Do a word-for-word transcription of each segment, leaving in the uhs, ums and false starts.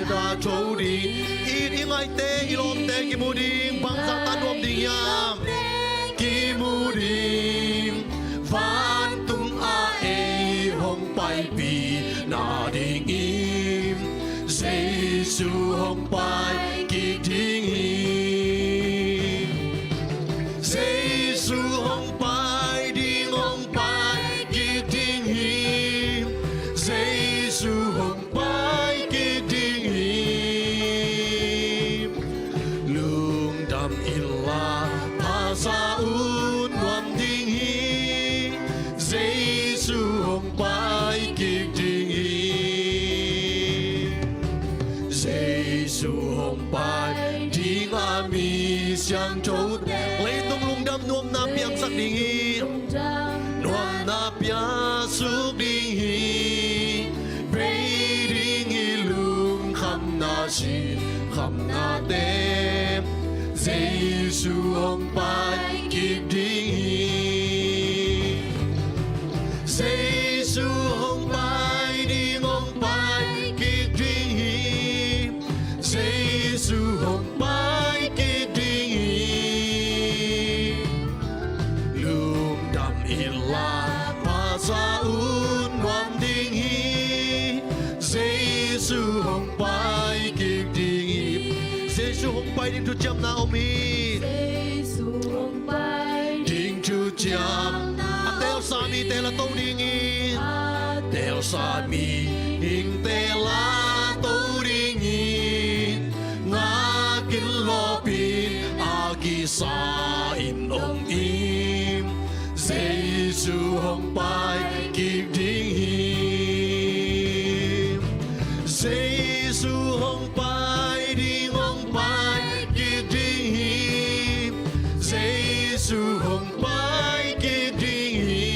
Ka tho ding. I, i ngaihte, i lawmte kimu ding. Bangzah ta nuam ding hiam? Kimu ding. Vantungah ei hong paipih nadingin Jesu hong pai kik ding hi. Jesu hong pai ding, hong pai kik ding hi. Jesu hong pai kik ding hi. Lungdam inla, pha sa un, nuam ding hi. Jesu hong pai kik ding hi. Jesu hong pai ding a mi siangthote, leitung lungdam nuamna piangsak ding hi. Nuamna piaksuk ding hi. Vei ding hi lungkhamna, sinkhamnate. Jesu hong pai kik ding hi. Jesu hong pai ding, hong pai kik ding hi. Jesu hong pai kik ding hi. Lungdam inla, pha sa un, nuam ding hi. Jesu hong pai kik ding hi. Jesu hong pai ding thuciamna om hi. Jesu hong pai ding thuciamna. A telsa mite la to ding hi. A telsa mihingte la to ding hi. Ngakin lawpin a kisa in om hi. Jesu hong pai kik ding hi. Jesu hong pai ding, hong pai kik ding hi. Jesu hong pai kik ding hi.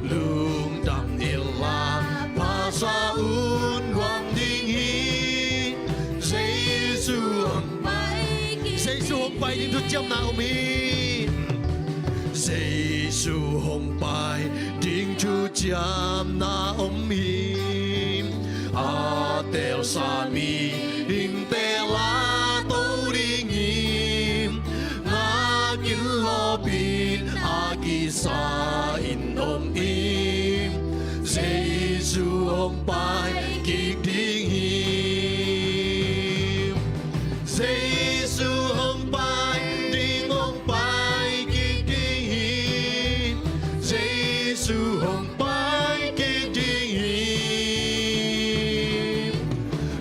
Lungdam inla, pha sa un, nuam ding hi. Jesu hong pai, Jesu hong pai ding thuciamna om hi. Jesu hong pai ding thuciamna om hi. A telsa mihingte la to ding hi. Ngakin lawpin a kisa in om hi. Jesu hong pai kik ding hi. Jesu hong pai ding, hong pai kik ding hi. Jesu hong pai kik ding hi.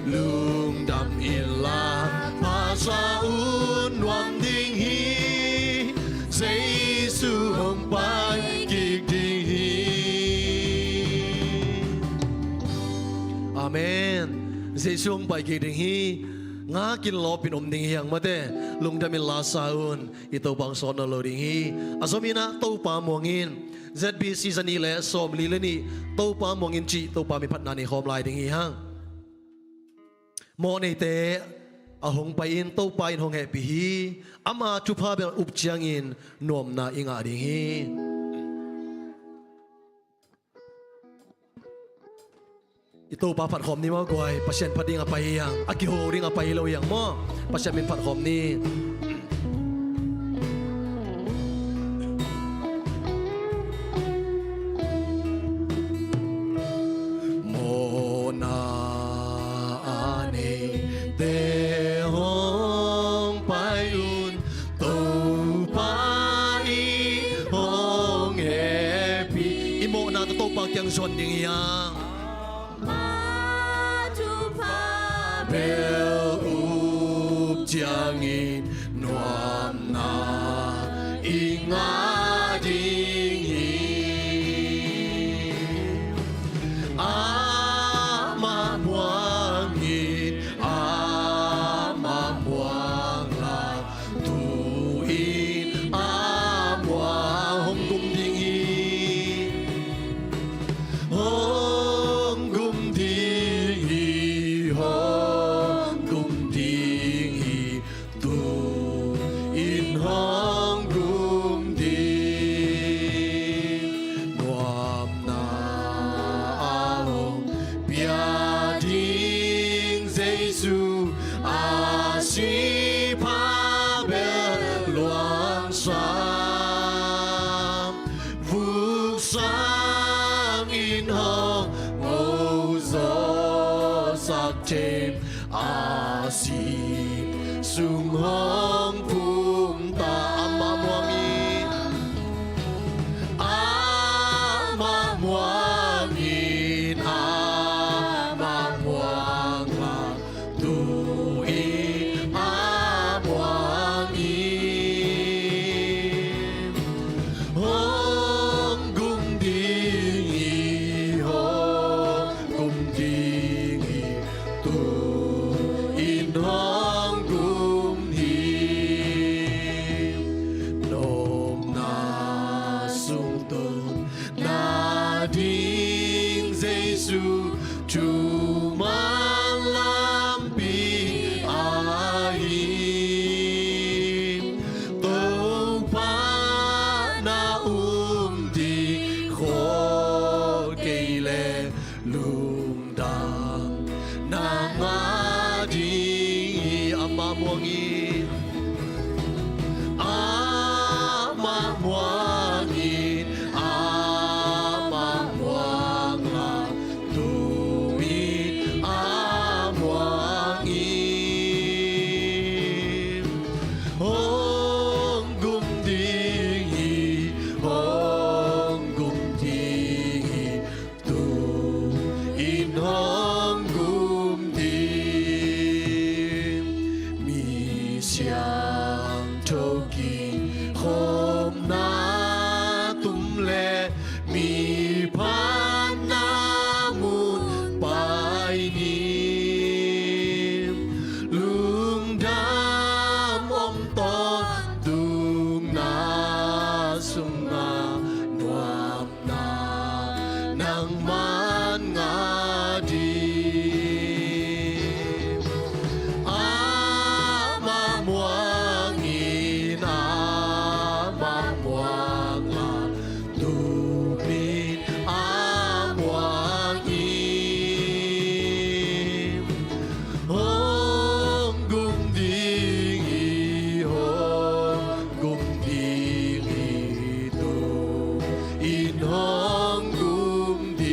Lungdam inla, pha sa un, nuam ding hi. Jesu hong pai kik ding hi. Amen. Jesu hong pai kik ding hi. Ngakin lawpin om ding hi hang mate. Lungdam inla sa un. I Topa hong sawt nawn lo ding hi. A zom in ah Topa muang in. Z B C za nih le sawmli le nih, Topa muang in cih Topa miphatna nei khawm lai ding hi hang. Mawhneite a hong pai in, Topa in hong hehpih hi. Ama thupha bel up ciangin nuamna i ngah ding hi. I Topa phat khawm ni maw guai. Pasian phat ding a pai hi hang. A kiho ding a pai hi lo hi hang maw. Pasian min phat khawm ni. Mawhna a neite hong pai un, Topa in hong hehpih. I mawhna tawh Topa kiang zuan ding hi hang. Ama thupha bel up ciangin nuamna i ngah ding hi. Amah muang in, amah muang la, tu-in a muang hong gum ding hi. Hong gum ding hi, hong Sang in hong ngozawsak them, a sip sung hong pumta. Amah muang in, amah muang in, amah muang a, tu-in a muang in, hong gum ding hi, hong gum ding hi, tu-in hong gum hi. Nopna sung tun na ding Jesu thuman lampi ahi. Topa na um ding khol kei leh, lungdam na ngah ding hi. Amah muang in, amah muang in, amah muang a, tu-in a muang in, hong gum ding hi, hong gum ding hi, tu-in hong gum ding. Mi siangtho kikhopna tum leh, mi phatna mun pai ning. Lungdam om tawntung na sungah, nuam na nangman ngah ding. Amah muang in, amah muang a, tu-in a muang in, hong gum ding hi, hong gum ding hi, tu-in hong gum ding.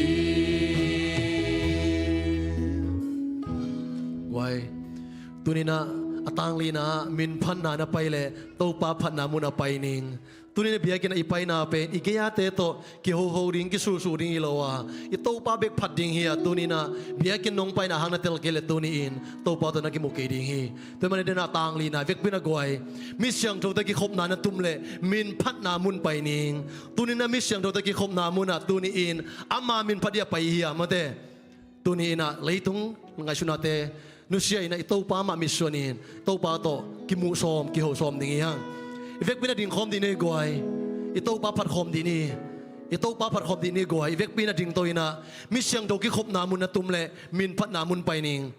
Guai, tuni-in ah a tanglina ah min phatna na pai leh Topa phatna mun a pai ning. Tuni-in ah biakinn ah i paina pen i gei-ate tawh kihoho ding, kisulsul ding hi lo a, i Topa bek phat ding hi a, tuni-in ah biakinn nong paina hang na tel kei leh tuni-in Topa tawh na kimu kei ding hi. Tua ahih manin ah a tanglina, vekpi-in ah guai, mi siangthote kikhopna na tum leh min phatna mun pai ning. Tuni-in ah mi siangthote kikhopna mun ah tuni-in ama min phat ding a pai hi a, mate. Tuni-in ah leitung ngaihsutnate nusia-in ah i Topa mah mitsuanin Topa tawh kimuh sawm, kiho sawm ding hi hang. I vekpi-in ah ding khawm dih ni guai. I Topa phat khawm dih ni. I Topa phat khawm dih ni guai. I vekpi-in ah ding to-in ah mi siangtho kikhopna mun na tum leh min phatna mun pai ning.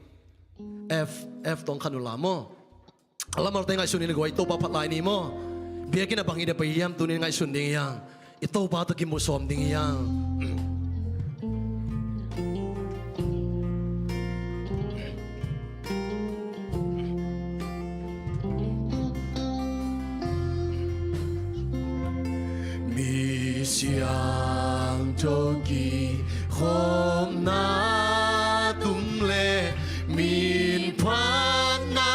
F, F tawh khan uh la maw. A lamalte ngaihsun ni guai, i Topa phat lai ni maw. Biakinn ah bang hi ding a pai hiam, tuni-in ngaihsun ding hi hang. I Topa tawh kimuh sawm ding hi hang. Mi siangtho kikhopna tum leh min phatna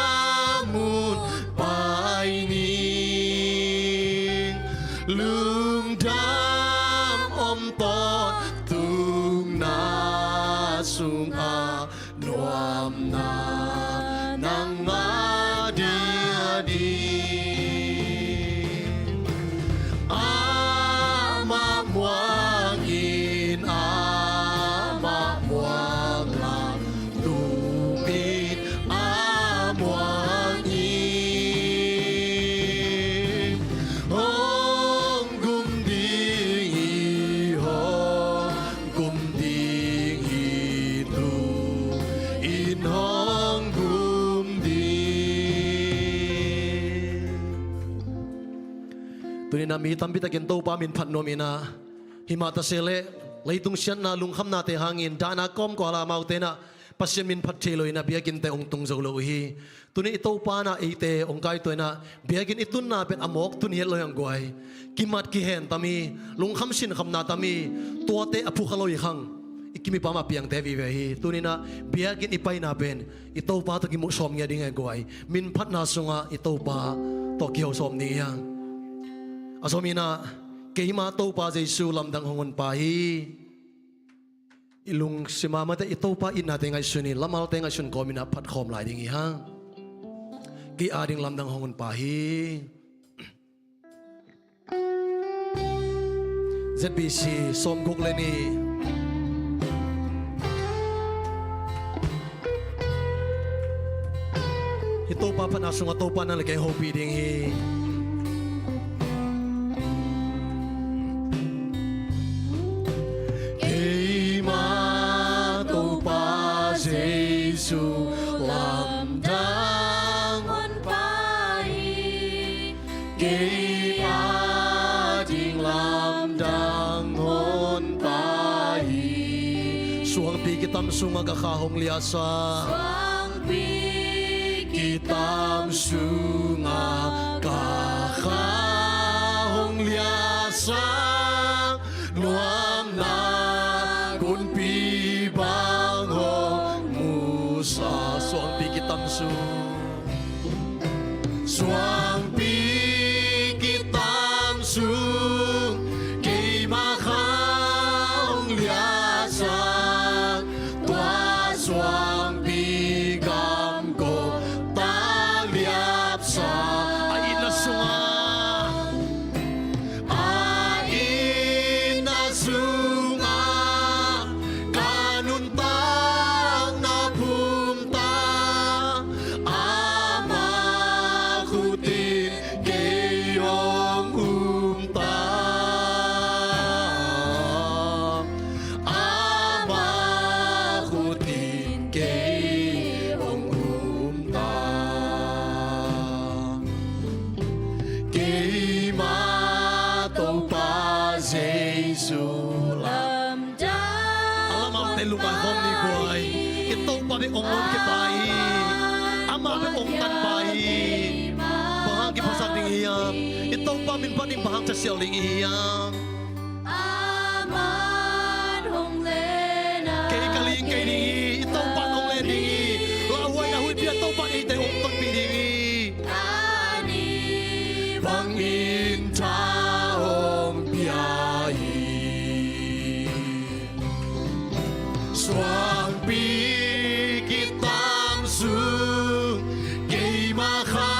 mun pai ning. Lungdam om tawntung na sungah nuamna nang ngah ding a ding. Amah muang in, amah muang a, tu-in a muang in, hong gum ding hi, hong gum ding hi, tu-in hong gum ding. Tuni-in ah mi tampi takin Topa min phat nuam in ah, himah ta se leh leitung siatna, lungkhamnate hangin dahna kawmkawm a la amaute in ah Pasian min phat thei lo in ah biakinnte hong tung zo lo uh hi. Tuni i Topa in ah eite hong kaituah in ah biakinn i tunna pen a mawk tun hiat lo hi hang guai. Kimat kihen tam hi, lungkham sinkhamna tam hi, tuate a phukha lo hi khang. I kimipa mah piangte vive hi. Tuni in ah biakinn i paina pen i Topa tawh kimuh sawm ngiat ding hi guai. Min phatna sungah i Topa tawh kiho sawm ding hi hang. A zom in ah keima Topa Jesu lamdang hong honpa hi. I lungsim a mate i Topa itnate ngaihsun in, lamalte ngaihsun kawm in ah phatkhawm lai ding hi hang. Kei a ding lamdang hong honpa hi. Z B C sawmguk le nih. Hih Topa phatna sungah Topa nang le kei hopih ding hi. Keima Topa Jesu lamdang honpa hi. Kei a ding lamdang honpa hi. Suangpi kitam sungah ka kha hong liahsa. Suangpi kitam sungah ka kha hong liahsa. Nuamna gunpi bang hong musa. Suangpi kitam sung. Suangpi kitam sung keima kha hong liahsa. Tua suangpi gam ko ta liapsa. A itna sungah, a itna sungah ka nuntakna pumta. Ama khut in kei hong umta. Ama khut in kei hong umta. Keima Topa Jesu lamdang. A lamalte lungdam khawm ni guai. I Topa bek hong honkhia pa hi. Amah bek hong tanpa hi. Bang hang kiphasak ding hiam? I Topa min phat ding bang hang thasial ding hiam? Aman hong len a. Kei ka ling kei ding hi, i Topa hong len ding hi. Lauhuaina huihpi a Topa eite hong tonpih ding hi. Ani bangin tha hong pia hi. Suangpi kitam sung keima kha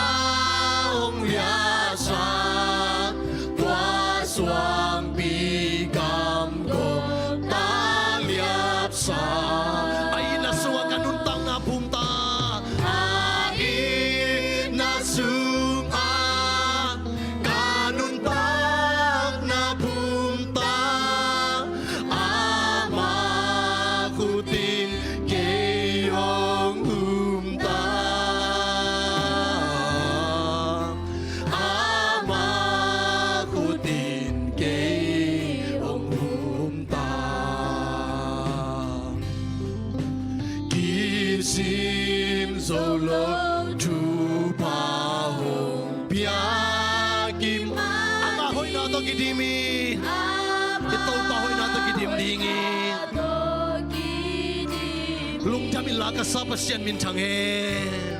hong liahsa. Tua suangpi gam ko ta liapsa. A itna sungah ka nuntakna pumta. A itna sungah ka nuntakna pumta. Ama khut in kei hong umta. Ama khut in kei hong umta. Kisim zo lo thupha hong pia kim. Ama hoihna tawh kidim hi. I Topa hoihna tawh kidim ding hi. Lungdam inla ka sa Pasian minthang hen.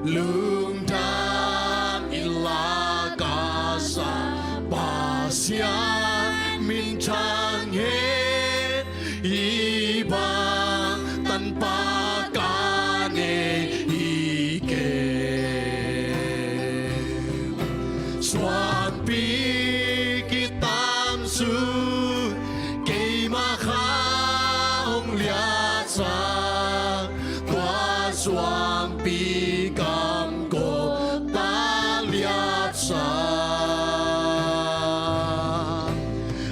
Lungdam inla ka sa Pasian minthang hen. Hih bang tanpa ka nei hi kei. Suangpi kitam sung keima kha hong liahsa. Tua suangpi gam ko ta liapsa.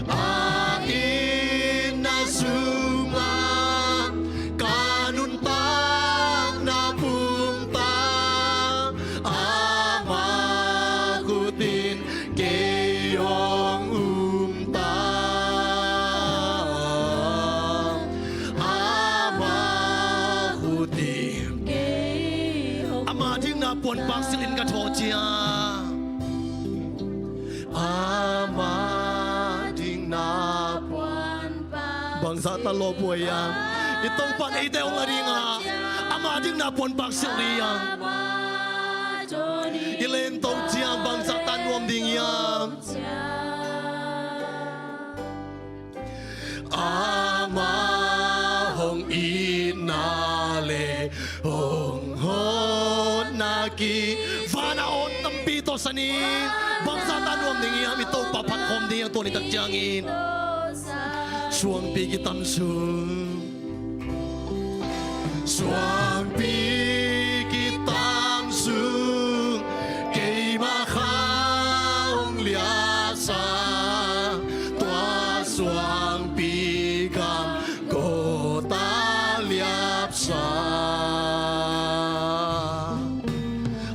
A itna sungah ka nuntakna pumta. Ama khut in kei hong umta. Bangzah ta lawp uh hiam? I Topa'n eite hong la ding a, ama dikna puanpak silh ding hiam? I lento ciang bangzah ta nuam ding hiam? Ama hong itna le hong hawtna ki, van a awn tampi tawh san in, bangzah ta nuam ding hiam? I Topa phat khawm ding hiam tua ni tak ciangin? Suangpi kitam sung, suangpi kitam sung, keima kha hong liasa, tua suangpi gam kawta liapsa.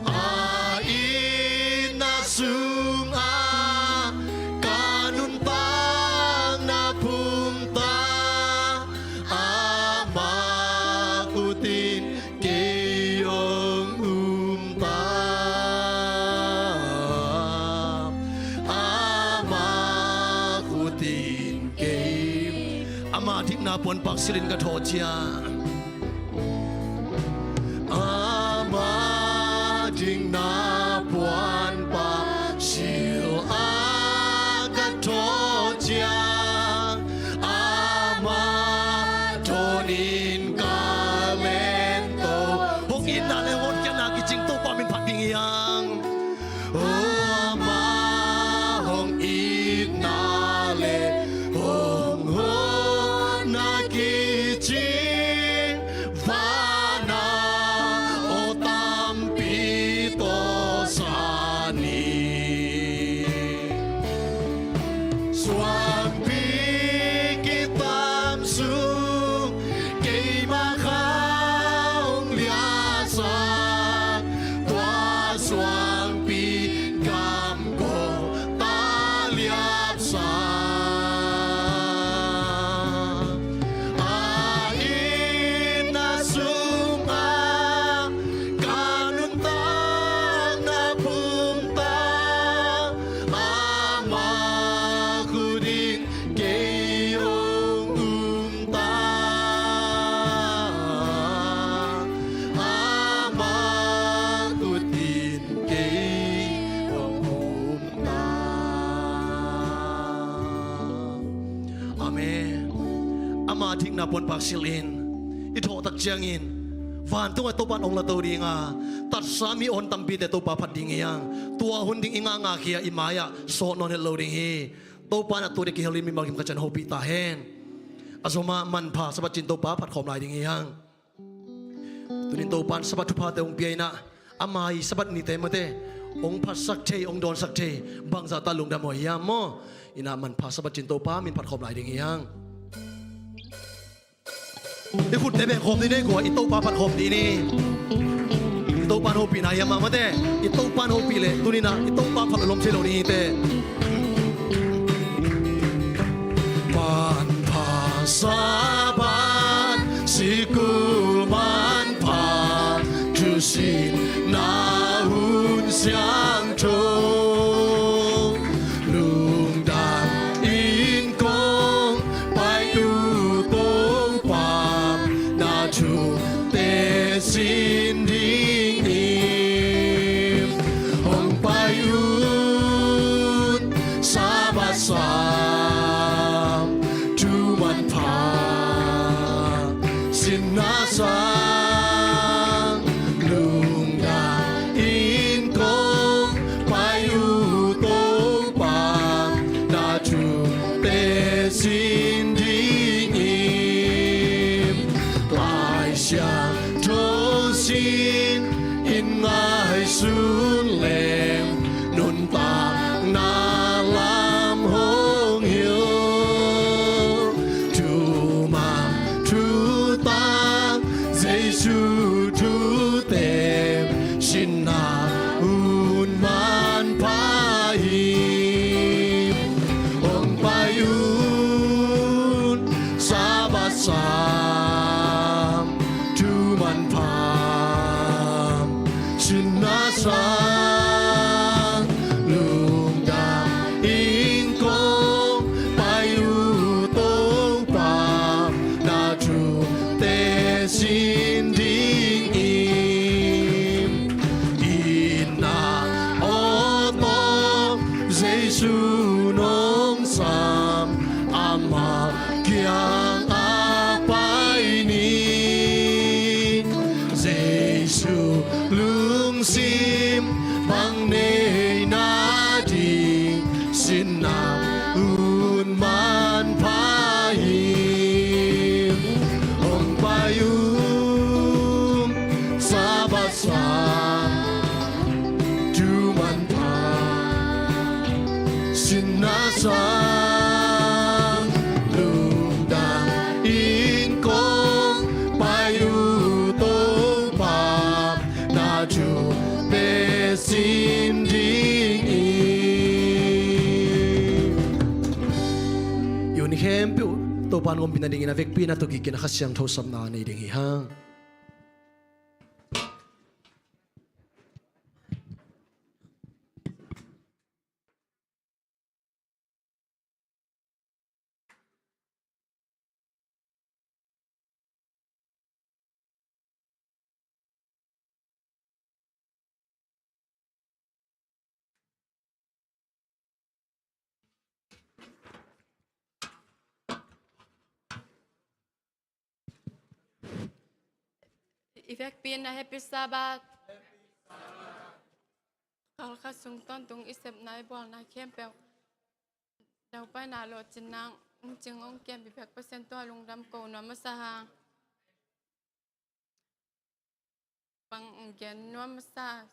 A itna sungah ka nuntakna phumta, ama khut in kei hong umta. Ama khut in kei, ama dikna puanpak silhin ka thawh ciang, ama dikna puanpak silh a ka thawh ciang, ama tawnin ka lento. Hong itna le hong hotkhiatna kicing Topa min phat ding hiam? O, ama hong itna le hong hawtna kicing, van a aw tampi tawh san in, suangpi kitam sung, keima kha hong liasa, tua suangpi gam kawta liapsa. A itna sungah ka nuntakna phumta, ama khut in kei hong umta. Ama khut in kei hong umta. Amen. Ama dikna puanpak silhin i thawh tak ciangin, vantungah Topa'n hong la to ding a, tatsa mi awn tampite Topa phat ding hiang. Tua hun ding i ngahngah khia i mai-ah sawt nawn het lo ding hi. Topa'n a tua ding kihel in mimal kim khat ciat hopih ta hen. A zomah manpha Sabbath cin Topa phat khawm lai ding hiang. Tunin Topa'n Sabbath thuphate hong pia in ah, ama i Sabbath nite mate hong phatsak thei, hong dawnsak thei, bangzah ta lungdam uh hiam maw? In ah manpha Sabbath cin Topa min phat khawm lai ding hiang. I khutte beng khawm dih ni, kua i Topa phat khawm dih ni. I Topa'n hopihna hiam mah mate, i Topa'n hopih leh tunin ah i Topa phat lawm thei lo ding hi teh. Manpha Sabbath, sikul manpha, thusinna hun siangtho, lungdam in kong pai uh Topa, na thute sin dingin. Hong pai un Sabbath sang, thu manpha, sinna sang, lungdam in kong pai uh Topa, na thute sin dingin. Lai Siangtho sin in ngaihsun leng, nuntakna lam hong hilh. Thumang thutak Jesu thute, sinna hun manpha hi. Hong pai un Sabbath sang, thu manpha, sinna sang, lungdam in kong pai uh Topa, Ni khempeuh Topa in ompih nadingin a vekpi-in a tawh kikin a Kha Siangtho sapna nei ding hi hang. I vekpi-in a Happy Sabbath. Kalkhat sung tawntung i sepna i bawlna khempeuh Daupaina lawhcinna hong cing hong kiam i biak Pasian tungah lungdam ko nuam masa hang. Bang hong gen nuam masa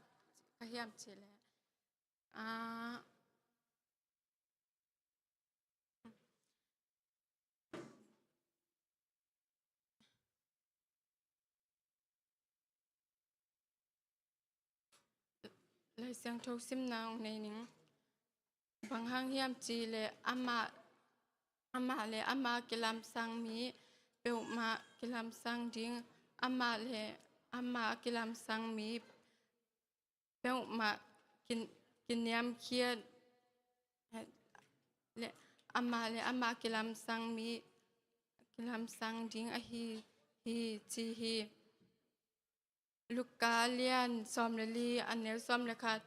ka hiam cih leh, ah, Lai Siangtho simna hong nei ning. Bang hang hiam cih leh amah, amah le amah kilamsang mi peuhmah kilamsang ding, amah le amah kilamsang mi peuhmah kin-, kiniamkhiat le amah le amah kilamsang mi kilamsang ding ahi hi, ci hi. Luka lian sawm le li, a neu sawm le khat.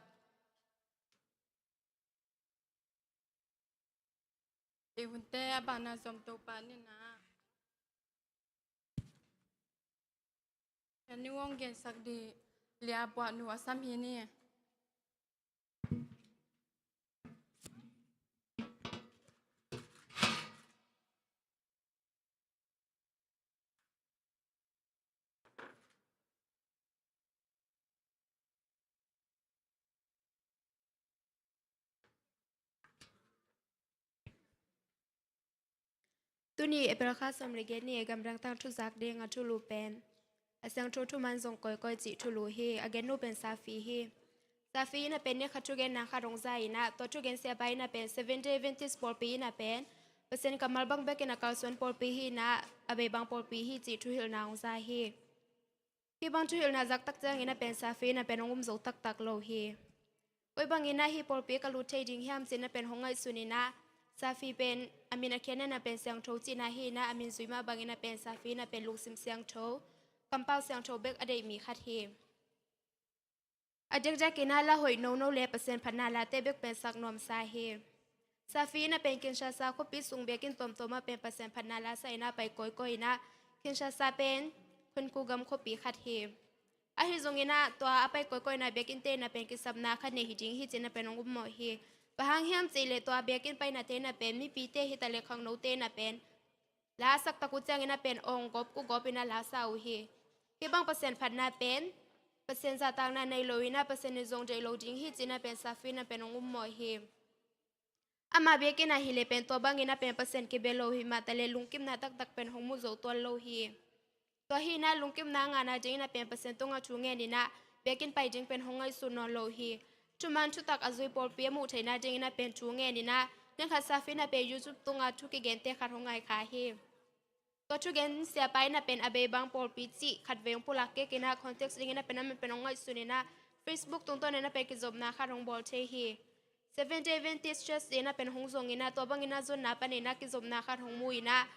I hunte a bana zom Topa ni na. Ka nu hong gensak dih lia buah nu a sam hi ni. Tuni April kha sawm le giat ni, gamdang tangthu zak ding a thulu pen a siangtho thuman zong kawikawi cih thulu hi. A gennu pen Safi hi. Safi in a pen ni khat thugenna khat hong za in ah, tua thugen siapa in a pen Seventh Day Adventist pawlpi in a pen Pasian kammal bang bekin a kalsuan pawlpi hi in ah, a bei bang pawlpi hi cih thuhilhna hong za hi. Hih bang thuhilhna zak tak ciangin a pen Safi in a pen hong um zo taktak lo hi. Koi bangin ah hih pawlpi ka lut thei ding hiam ci-in a pen hong ngaihsun in ah, Safi pen a min a khiatna in a pen siangtho cihna hi in ah, a min zui mah bangin a pen Safi in a pen lungsim siangtho, kampau siangtho bek a deih mi khat hi. A diakdiakin ah la hoih nono le Pasian phatna late bek pen sak nuamsa hi. Safi in a pen Kinshasa khuapi sung biakinn tuamtuam ah pen Pasian phatna la sa in ah pai kawikawi in ah, Kinshasa pen Khunkugam khuapi khat hi. Ahi zongin ah tua a pai kawikawi in ah biakinnte in a pen kisapna khat nei hi ding hi ci-in a pen hong um mawh hi. Bang hang hiam cih leh tua biakinn painate in a pen mipite hi ta leh khangnote in a pen la a sak tak uh ciangin a pen awng gawp uh gawp in ah la sa uh hi. Hih bang Pasian phatna pen Pasian zahtakna nei lo in ah Pasian in zong deih lo ding hi ci-in a pen Safi in a pen hong um mawh hi. Ama biakinn ah hi leh pen tua bangin a pen Pasian kibia lo hi mah ta leh lungkimna taktak pen hong mu zo tuan lo hi. Tua hi in ah lungkimna ngahna dingin a pen Pasian tungah thu ngen in ah biakinn pai ding pen hong ngaihsun nawn lo hi. Thuman thutak a zui pawlpi a muh theihna dingin a pen thu ngen in ah, ni khat Safi in a pen YouTube tungah thu kigente khat hong ngai kha hi. Tua thugen siapa in a pen a bei bang pawlpi cih khatvei hong pulak kik in ah, context dingin a pen a min pen hong ngaihsun in ah, Facebook tungtawn in a pen kizopna khat hong bawl thei hi. Seventh Day Adventist Church in a pen hong zong in ah, tua bangin a zonna panin a kizopna khat hong mu in ah,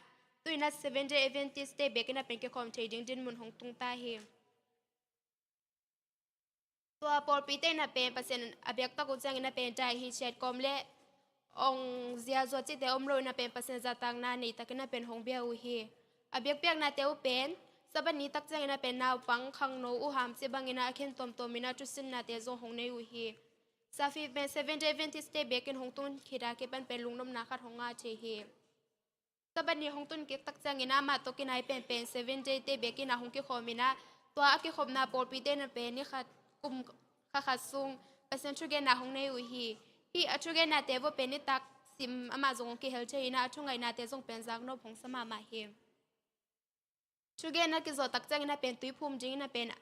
tu in ah Seventh Day Adventist te biakinn a pen kikhawm thei ding dinmun hong tung ta hi. Tua pawlpite in a pen Pasian a biak tak uh ciangin a pen dai hi ciat kawm le awng ziazua cihte om lo in a pen Pasian zahtakna nei takin a pen hong bia uh hi. A biakpiaknate uh pen Sabbath ni tak ciangin a pen naupang khangno uh ham cih bangin a khen tuamtuam in a thusinnate zong hong nei uh hi. Safi pen Seventh Day Adventist te biakinn hong tun khit a kipan pen lungnopna khat hong ngah thei hi. Sabbath ni hong tun kik tak ciangin amah tawh kinai penpen Seventh Day te biakinn ah hong kikhawm in ah, tua a kikhopna pawlpite in a pen ni khat kum kha khat sung Pasian thugenna hong nei uh hi. Hih a thugennate vua pen nitak sim amah zong hong kihel thei in ah, a thungaihnate zong pen zaknop hong sa mahmah hi. Thugen a kizawh tak ciangin a pen tuiphum dingin a pen,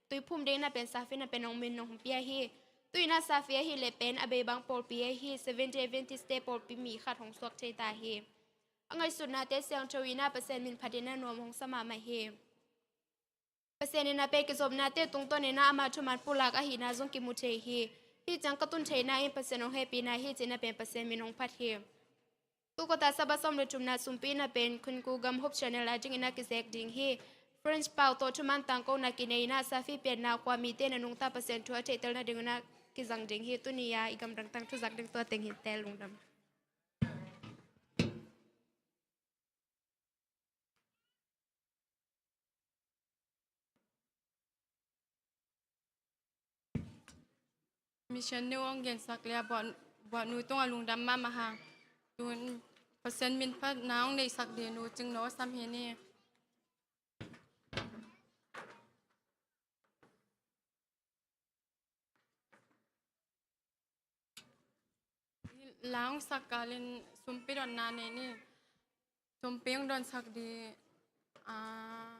tuiphum dingin a pen Safi in a pen hong min hong pia hi. Tu in ah Safi ahih leh pen a bei bang pawlpi ahi Seventh Day Adventist te pawlpi mi khat hong suak thei ta hi. A ngaihsutnate siangtho in ah Pasian min phat in ah nuam hong sa mahmah hi. Pasian in ah pen kizopnate tungtawn in ah ama thuman pulak ahihna zong kimu thei hi. Hih ciang ka tun theihna in Pasian hong hehpihna hi ci-in ah pen Pasian min hong phat hi. Tu kawtah Sabbath sawm le thumna sumpi in ah pen Khunku gam Hope Channel a dingin ah kizek ding hi. French pau tawh thuman tangkona kinei in ah Safi pianna khua mite in ah nungta Pasian thu a theihtelna dingin ah kizang ding hi. Tuni a i gamdang tangthu zak ding tua teng hi te, lungdam. Mission nu hong gensak le a buah, buah nu tungah lungdam mahmah hang. Tun Pasian min phatna hong neihsak ding Nu Cing No sam hi ni. La hong sak kalin sumpi dotna nei ni. Sumpi hong donsak ding, ah,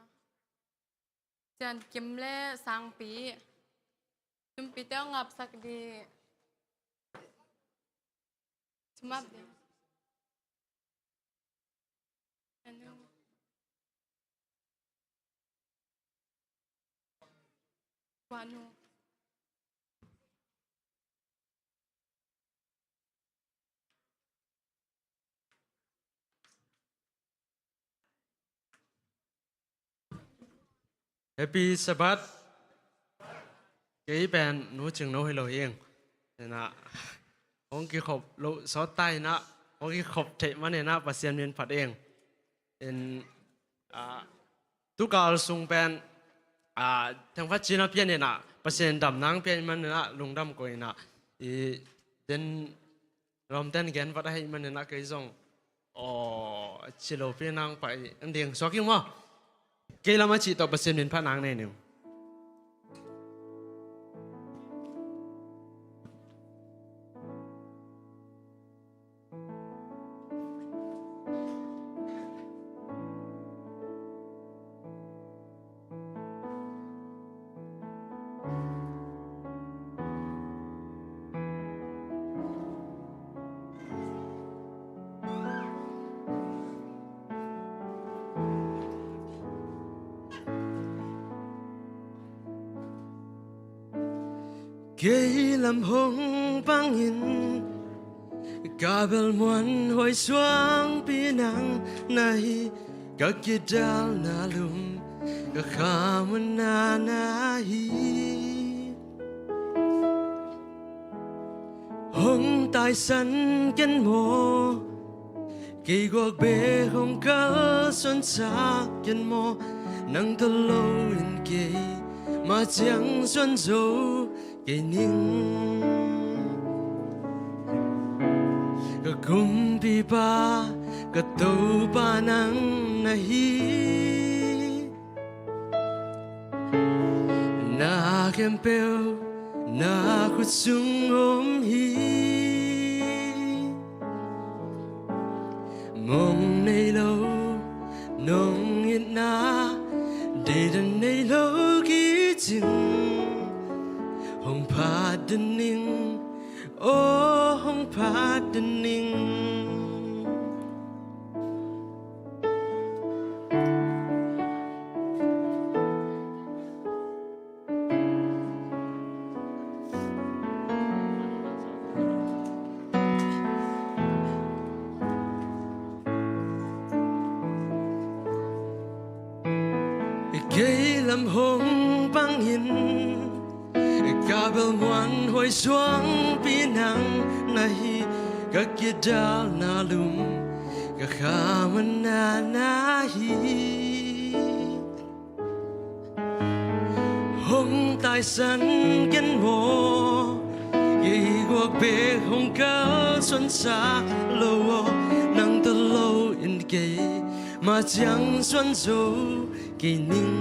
Cian Kim le Sangpi. Sumpite hong ngapsak ding. Sumap ding. Happy Sabbath. Kei pen Nu Cing No hi lo hi ing. Ina, hong kikhop lo sawt ta ina, hong kikhop theih man ina Pasian min phat ing. In, ah, tukal sung pen, ah, thengphat cina pian ina Pasian dam nang pian man ina lungdam ko ina. I den Rom ten gen vat ahi man ina kei zong, aw, ci lo pi nang pai an ding suak ing maw? Kei lam a cih tawh Pasian min phat nang nei ning. Kei lam hong pangin ka bel muan huai suangpi nang na hi, ka kidalna lum ka khamuanna na hi. Hong taisan ken maw, kei guak bek hong kalsuansak ken maw, nang tawh lo in kei ma ciang suan zo kei ning. Ka kumpipa, ka Topa nang na hi. Na khempeuh na khut sung om hi. Mong nei lo nong itna, deidan nei lo kicing, hong phat den ning, aw hong phat den ning. Kei lam hong pangin ka bel muan huai suangpi nang na hi, ka kidalna lum ka khamuanna na hi. Hong taisan ken maw, kei guak bek hong kalsuansak lo aw, nang tawh lo in kei ma ciang suan zo kei ning.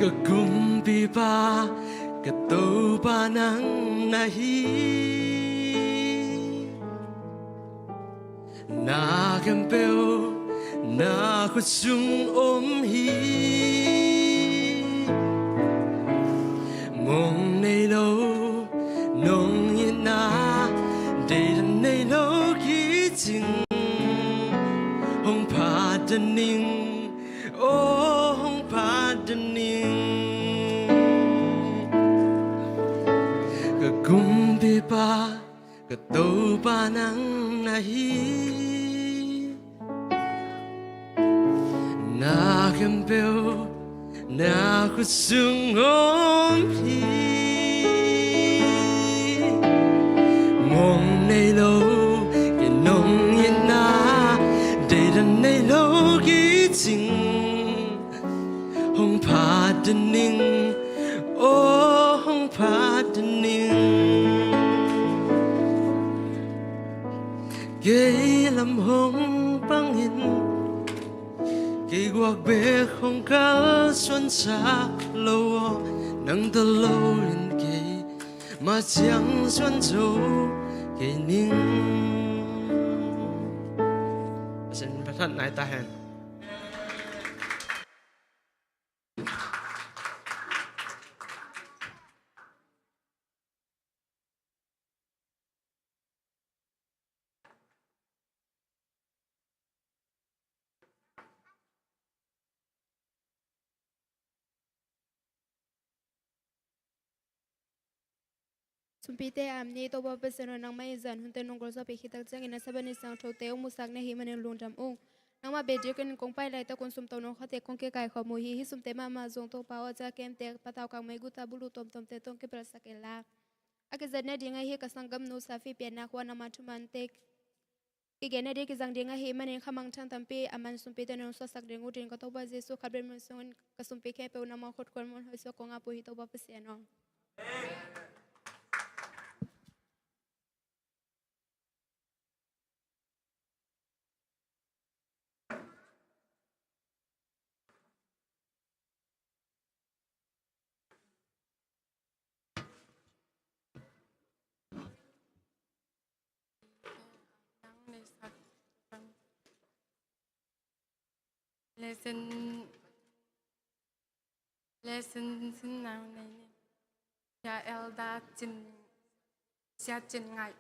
Ka kumpipa, ka Topa nang na hi. Na khempeuh na khut sung om hi. Mong nei lo nong itna, deidan nei lo ki cing, hong phat ta ning, aw hong phat ta ning. Ka kumpipa, ka Topa nang na hi. Na khempeuh na khut sung om hi. Mong nei lo, kinong itna, deidan nei lo kicing. Hong phat ta ning, aw hong phat ta ning. Kei lam hong pangin, kei guak bek hong kalsuansak lo aw, nang tawh lo in kei mah ciang suan zo kei ning. Pasian min phatna hi ta hen. Sumpite a om ni Topa Pasian aw, nangmah in zan hunte nong gualzawhpih khit tak ciangin a Sabbath ni siangthote hong musak na hih manin lungdam ung. Nangmah beh dingin kong pai laitakun sumto nong khate kong kikaikhawm uh hi. Hih sumte mahmah zong Topa aw, a ciah kemte, patau kang, meiguta, bulu tuamtuamte tawh hong kipelsak inla, a kizat nading ahi ka sanggamnu Safi pianna khua nangma thuman te kigen nading kizang ding ahih manin kha mangthang tampi a man sumpite nong suahsak ding uh dingin ka Topa Jesuh Khrih min sungin ka sumpi khempeuh nangma khut kuan mun hoih suak kong ap uh hi, Topa Pasian aw. Lesson, lesson sin nang nei ni. Sia Elder Cin, Sia Cin Ngaih.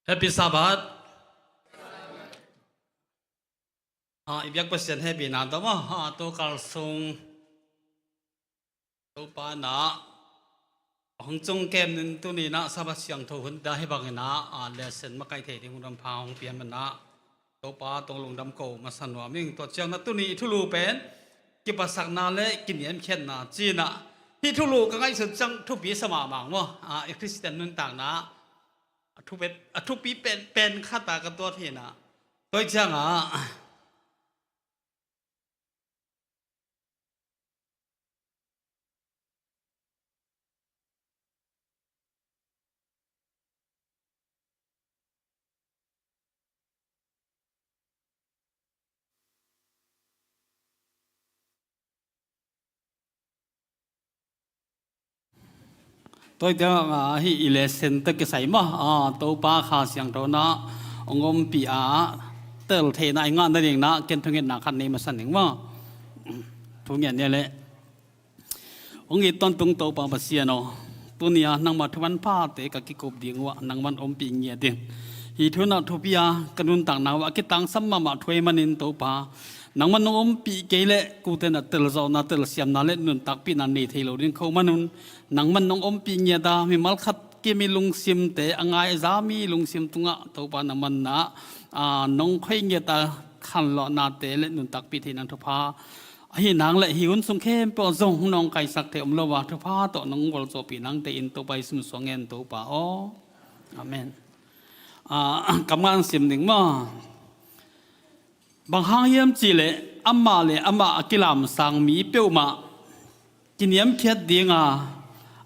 Happy Sabbath. Ah, i biak Pasian hehpihna tawh maw, ah, tu kal sung Topa in ah hong cung kem ning. Tuni in ah Sabbath siangtho hun dah hih bangin ah, ah, lesson makaih thei ding hun hampha hong pia man ah, Topa tawh lungdam ko masa nuam ing. Tua ciang na tuni i thulu pen kiphatsakna le kiniamkhiatna ci-in ah, hih thulu ka ngaihsut ciang thupi sa mahmah maw? A, i Khristian nuntakna a thupi, a thupi pen, pen khat a ka tuat hi-in ah, tua ciang ah Tua hi teh, a, hih i lesson tawh kisai maw, a, Topa Kha Siangtho in ah hong ompih a, tel theihna i ngah nading in ah ken thungetna khat nei masa ning maw? Thunget ni leh. Hong it tawntung Topa Pasian aw, tuni-a nangmah thu manphate ka kikup ding uh ah nangman ompih ngiat in. Hih thu in ah thupi a ka nuntakna uh ah kitangsam mahmah thu ahih manin Topa, nangman nong ompih kei leh kote in ah telzawhna, telsiamna le nuntakpihna nei thei lo ding ka hih manun, nangman nong ompih ngiat a, mimal khat kim i lungsimte, a ngai a za mi lungsim tungah Topa nangman in ah, a, nong khoih ngiat a, khanlawhnate le nuntakpih theih nang thupha ahih nang le hih hun sung khempeuh ah zong hong nawngkaisak thei om lo a, thupha tawh nong gualzawhpih nangte in Topa i sum suang ngen Topa aw. Amen. A, kam ngan sim ding maw? Bang hang hiam cih leh amah le amah a kilamsang mi peuhmah kiniamkhiat ding a,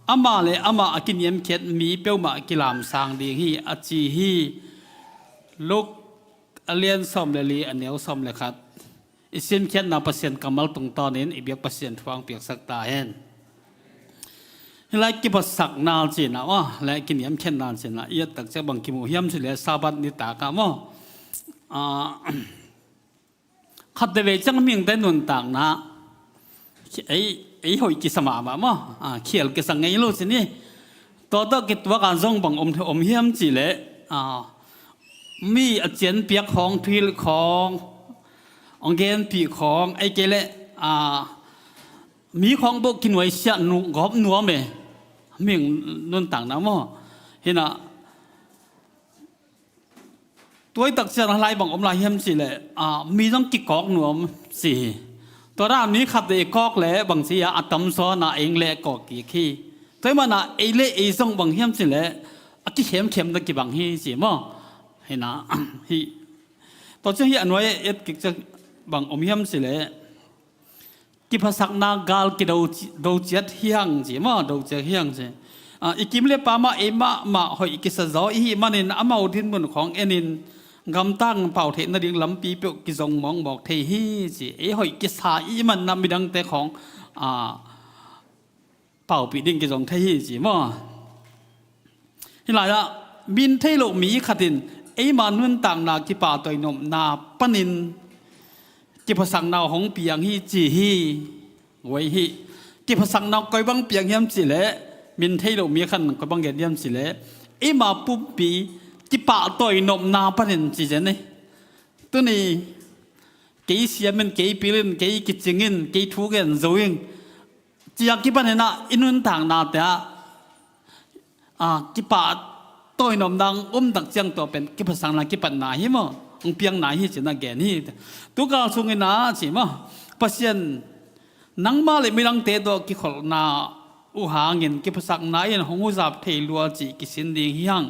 amah le amah a kiniamkhiat mi peuhmah kilamsang ding hi a ci hi. Luke a lian sawm le li, a neu sawm le khat. I simkhiatna Pasian kammal tungtawnin i biak Pasian thu hong piaksak ta hen. Hih lai kiphatsakna ci-in ah maw, le kiniamkhiatna ci-in ah i et tak ciang bang kimu hiam cih leh Sabbath nitak ah maw, a, khatvei ciang mihingte nuntakna ei, ei hoih kisa mahmah maw, a, khial kisa ngei lo ci ni. Tua tawh kituak a zong bang om, om hiam cih leh, a, mi a cianpiak khawng, thuhilh khawng, hong genpih khawng, ahih kei leh, a, mi khawng bawh kinuaisiah nu-, gawp nuam e. Mihing nuntakna maw? Hi-in ah, tua hi tak ciang a lai bang om lai hiam cih leh, a, mi zong kikawk nuam ci hi. Tua dan mi khat le i kawk leh bang ci a, a tamzaw in ah ei leh kawk kik hi. Tua ahih manin ah ei le ei zong bang hiam cih leh a kikhemkhem ta kibang hi ci maw? Hi-in ah, hih. Tua ciang hih a nuai et kik ciang bang om hiam cih leh kiphatsakna gal kido ci-, do ciat hi hang ci maw, do ciat hi hang ci. A, i kim le paam ah ei mahmah hoih kisa zaw i hih manin amau dinmun khawng enin gamtang pau theih nading lampi peuh kizong mawkmawk thei hi ci. Ei hoih kisa i hih manin ah midangte khawng, a, paupih ding kizong thei hi ci maw? Hih lai-ah min thei loh mi khat in eima nuntakna kipahtawi nopna panin kiphatsakna hong piang hi ci hi. Ua hi. Kiphatsakna koi bang piang hiam cih leh, min thei loh mi khat in koi bang gen hiam cih leh, eima pumpi kipahtawi nopna panin ci zen hi. Tuni kei siam in, kei pil in, kei kicing in, kei thu gen zo in, ci-a kipanin ah i nuntaknate ah, a, kipahtawi nopna hong om tak ciang tua pen kiphatsakna kipatna hi maw? Hong piangna hi ci-in ah gen hi. Tu kal sungin ah ci maw, Pasian, nangmah le midangte tawh kikholhna uh hangin kiphatsakna in hong huzap thei lua cih kisin ding hi hang.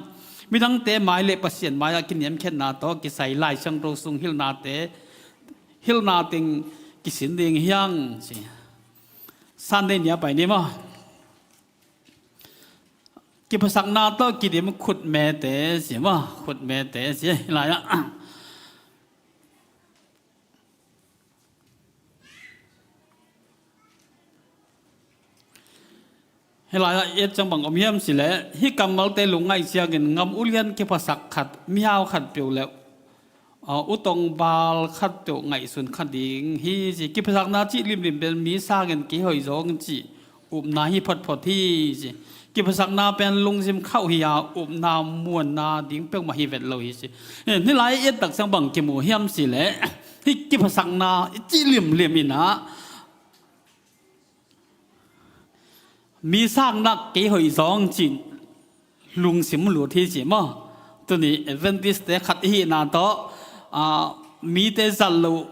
Midangte mai le Pasian mai-ah kiniamkhiatna tawh kisai Lai Siangtho sung hilhnate, hilhna teng kisin ding hi hang ci. Sunday ni-a pai ni maw? Kiphatsakna tawh kidim khutmete ci maw? Khutmete ci. Hih lai-ah, hih lai-ah i et ciang bang om hiam cih leh, hih kammalte lungngaih ciangin ngam ulian kiphasak khat, mihau khatpeuh le, a, utong bal khatpeuh ngaihsun kha ding hi ci. Kiphatsakna cih limlim pen mi sangin kei hoih zaw ing cih upna hi photphot hi ci. Kiphatsakna pen lungsim khauh hi-a, upna muanna ding peuhmah hi vet lo hi ci. Hih lai i et tak ciang bang kimu hiam cih leh, hih kiphatsakna i cih limlim in ah mi sangin ah kei hoih zaw ing cih lungsim lut hi ci maw? Tuni Adventist-te khat i hihna tawh Aa, mite zat loh,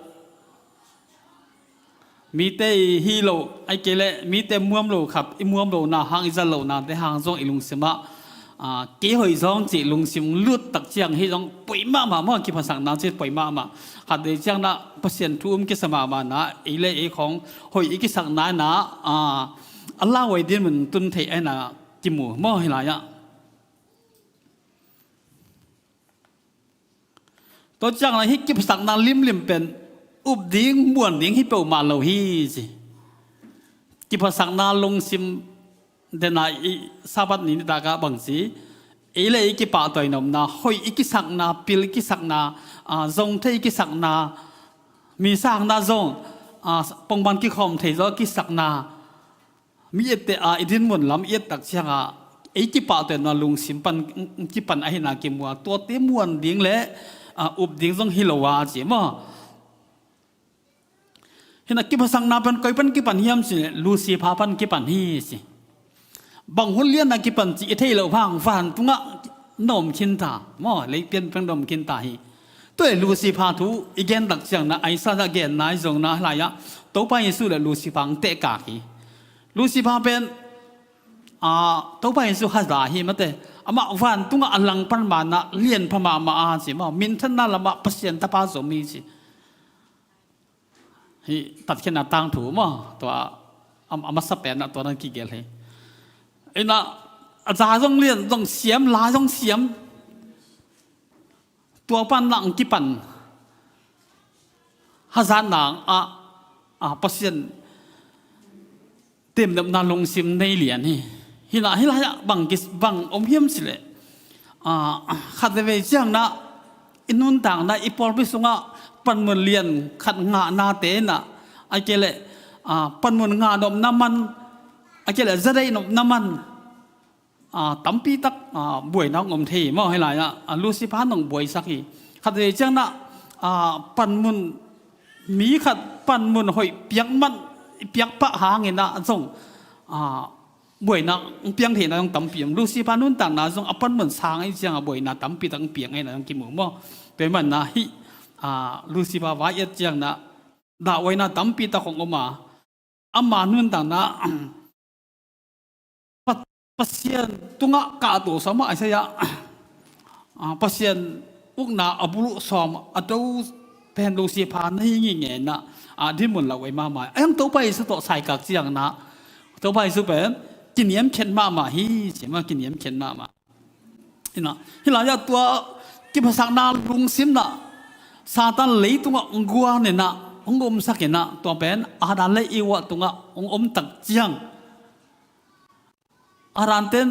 mite i hi loh, ai kei leh mite muam loh khat, i muam lohna hang, i zat lohnate hang zong i lungsim ah, aa, kei hoih zong cih lungsim lut tak ciang hi zong poi mahmah maw, kiphasakna cih poi mahmah. Khat vei ciang na Pasian thu um kisa mahmah na, ei le ei khong hoih i kisakna na, aa, a lauhuai dinmun tun theih ai na kimu maw hi lai ah. Tua ciang na hih kiphasakna limlim pen up ding, muan ding hi peuhmah lo hi ci. Kiphasakna lungsim dena i Sabbath ni nitak ah bang ci, ei le ei kipahtawi nopna, hoih i kisakna, pil i kisakna, aa, zong thei i kisakna, mi sangna zong, aa, pongman kikhawm thei zaw kisakna, mi ette a i dinmun lam i et tak ciangah ei kipahtawi nopna lungsim pan kipan ahina kimu a, tuate muan ding le, aa, up ding zong hi lo a ci maw. Hina kiphasakna pan koi pan kipan hiam ci, Lucifer pan kipan hi ci. Bang hun lianna kipan ci i thei loh vang vantungah na om khinta maw, lei pianpeng na om khinta hi. Tua hi Lucifer thu i gen tak ciang na, Isaiah genna i zong na lai ah Topa Jesu le Lucifer ang tehkak hi. Lucifer pen, aa, Topa Jesu haza hi mate. Amah vantungah a langpan mana lianpha mahmah a ci maw, minthanna lamah Pasian tapa zom hi ci. Hih tatkhiatna tangthu maw, tua a, a masa penah tua nan kigelh hi. Inah a za zong lian, zong siam, la zong siam. Tua pan na ang kipan hazatna ah, ah, Pasian temnopna lungsim nei lian hi. Hina hi lai ah bang kis, bang om hiam cileh, ah, khat veve ciang na i nuntakna, i pawlpi sungah panmun lian khat ngahnate na, a kei leh, ah, panmun ngah nopna man, a kei leh zadeih nopna man, ah, tampi tak, ah, buaina hong om thei maw hi lai ah, ah, Lucifer nong buaisak hi. Khat veve ciang na, ah, panmun, mi khat panmun hoih piak man, piak pah hangin ah zong, ah, buaina hong piang theihna zong tampi om. Lucifer nuntakna zong a panmun sang ahi ciang a buaina tampi tak hong piang ahina zong kimu maw. Tua hi man na hih, ah, Lucifer vai et ciang na dahhuaina tampi tak hong om a, ama nuntakna Pa-, Pasian tungah kahto sawm ah, Isaiah, ah, Pasian ukna a buluh sawm a do pen Lucifer na hi ngingei na, ah, dinmun lauhuai mahmah. A hiang Topa Jesu tawh saikak ciang na, Topa Jesu pen kiniamkhiat mahmah hi ci maw, kiniamkhiat mahmah. Ina, hi lai ah tua kiphasakna lungsim na Satan leitungah hong guan ina, hong omsak ina, tua pen Adam le Eva tungah hong om tak ciang, Adam ten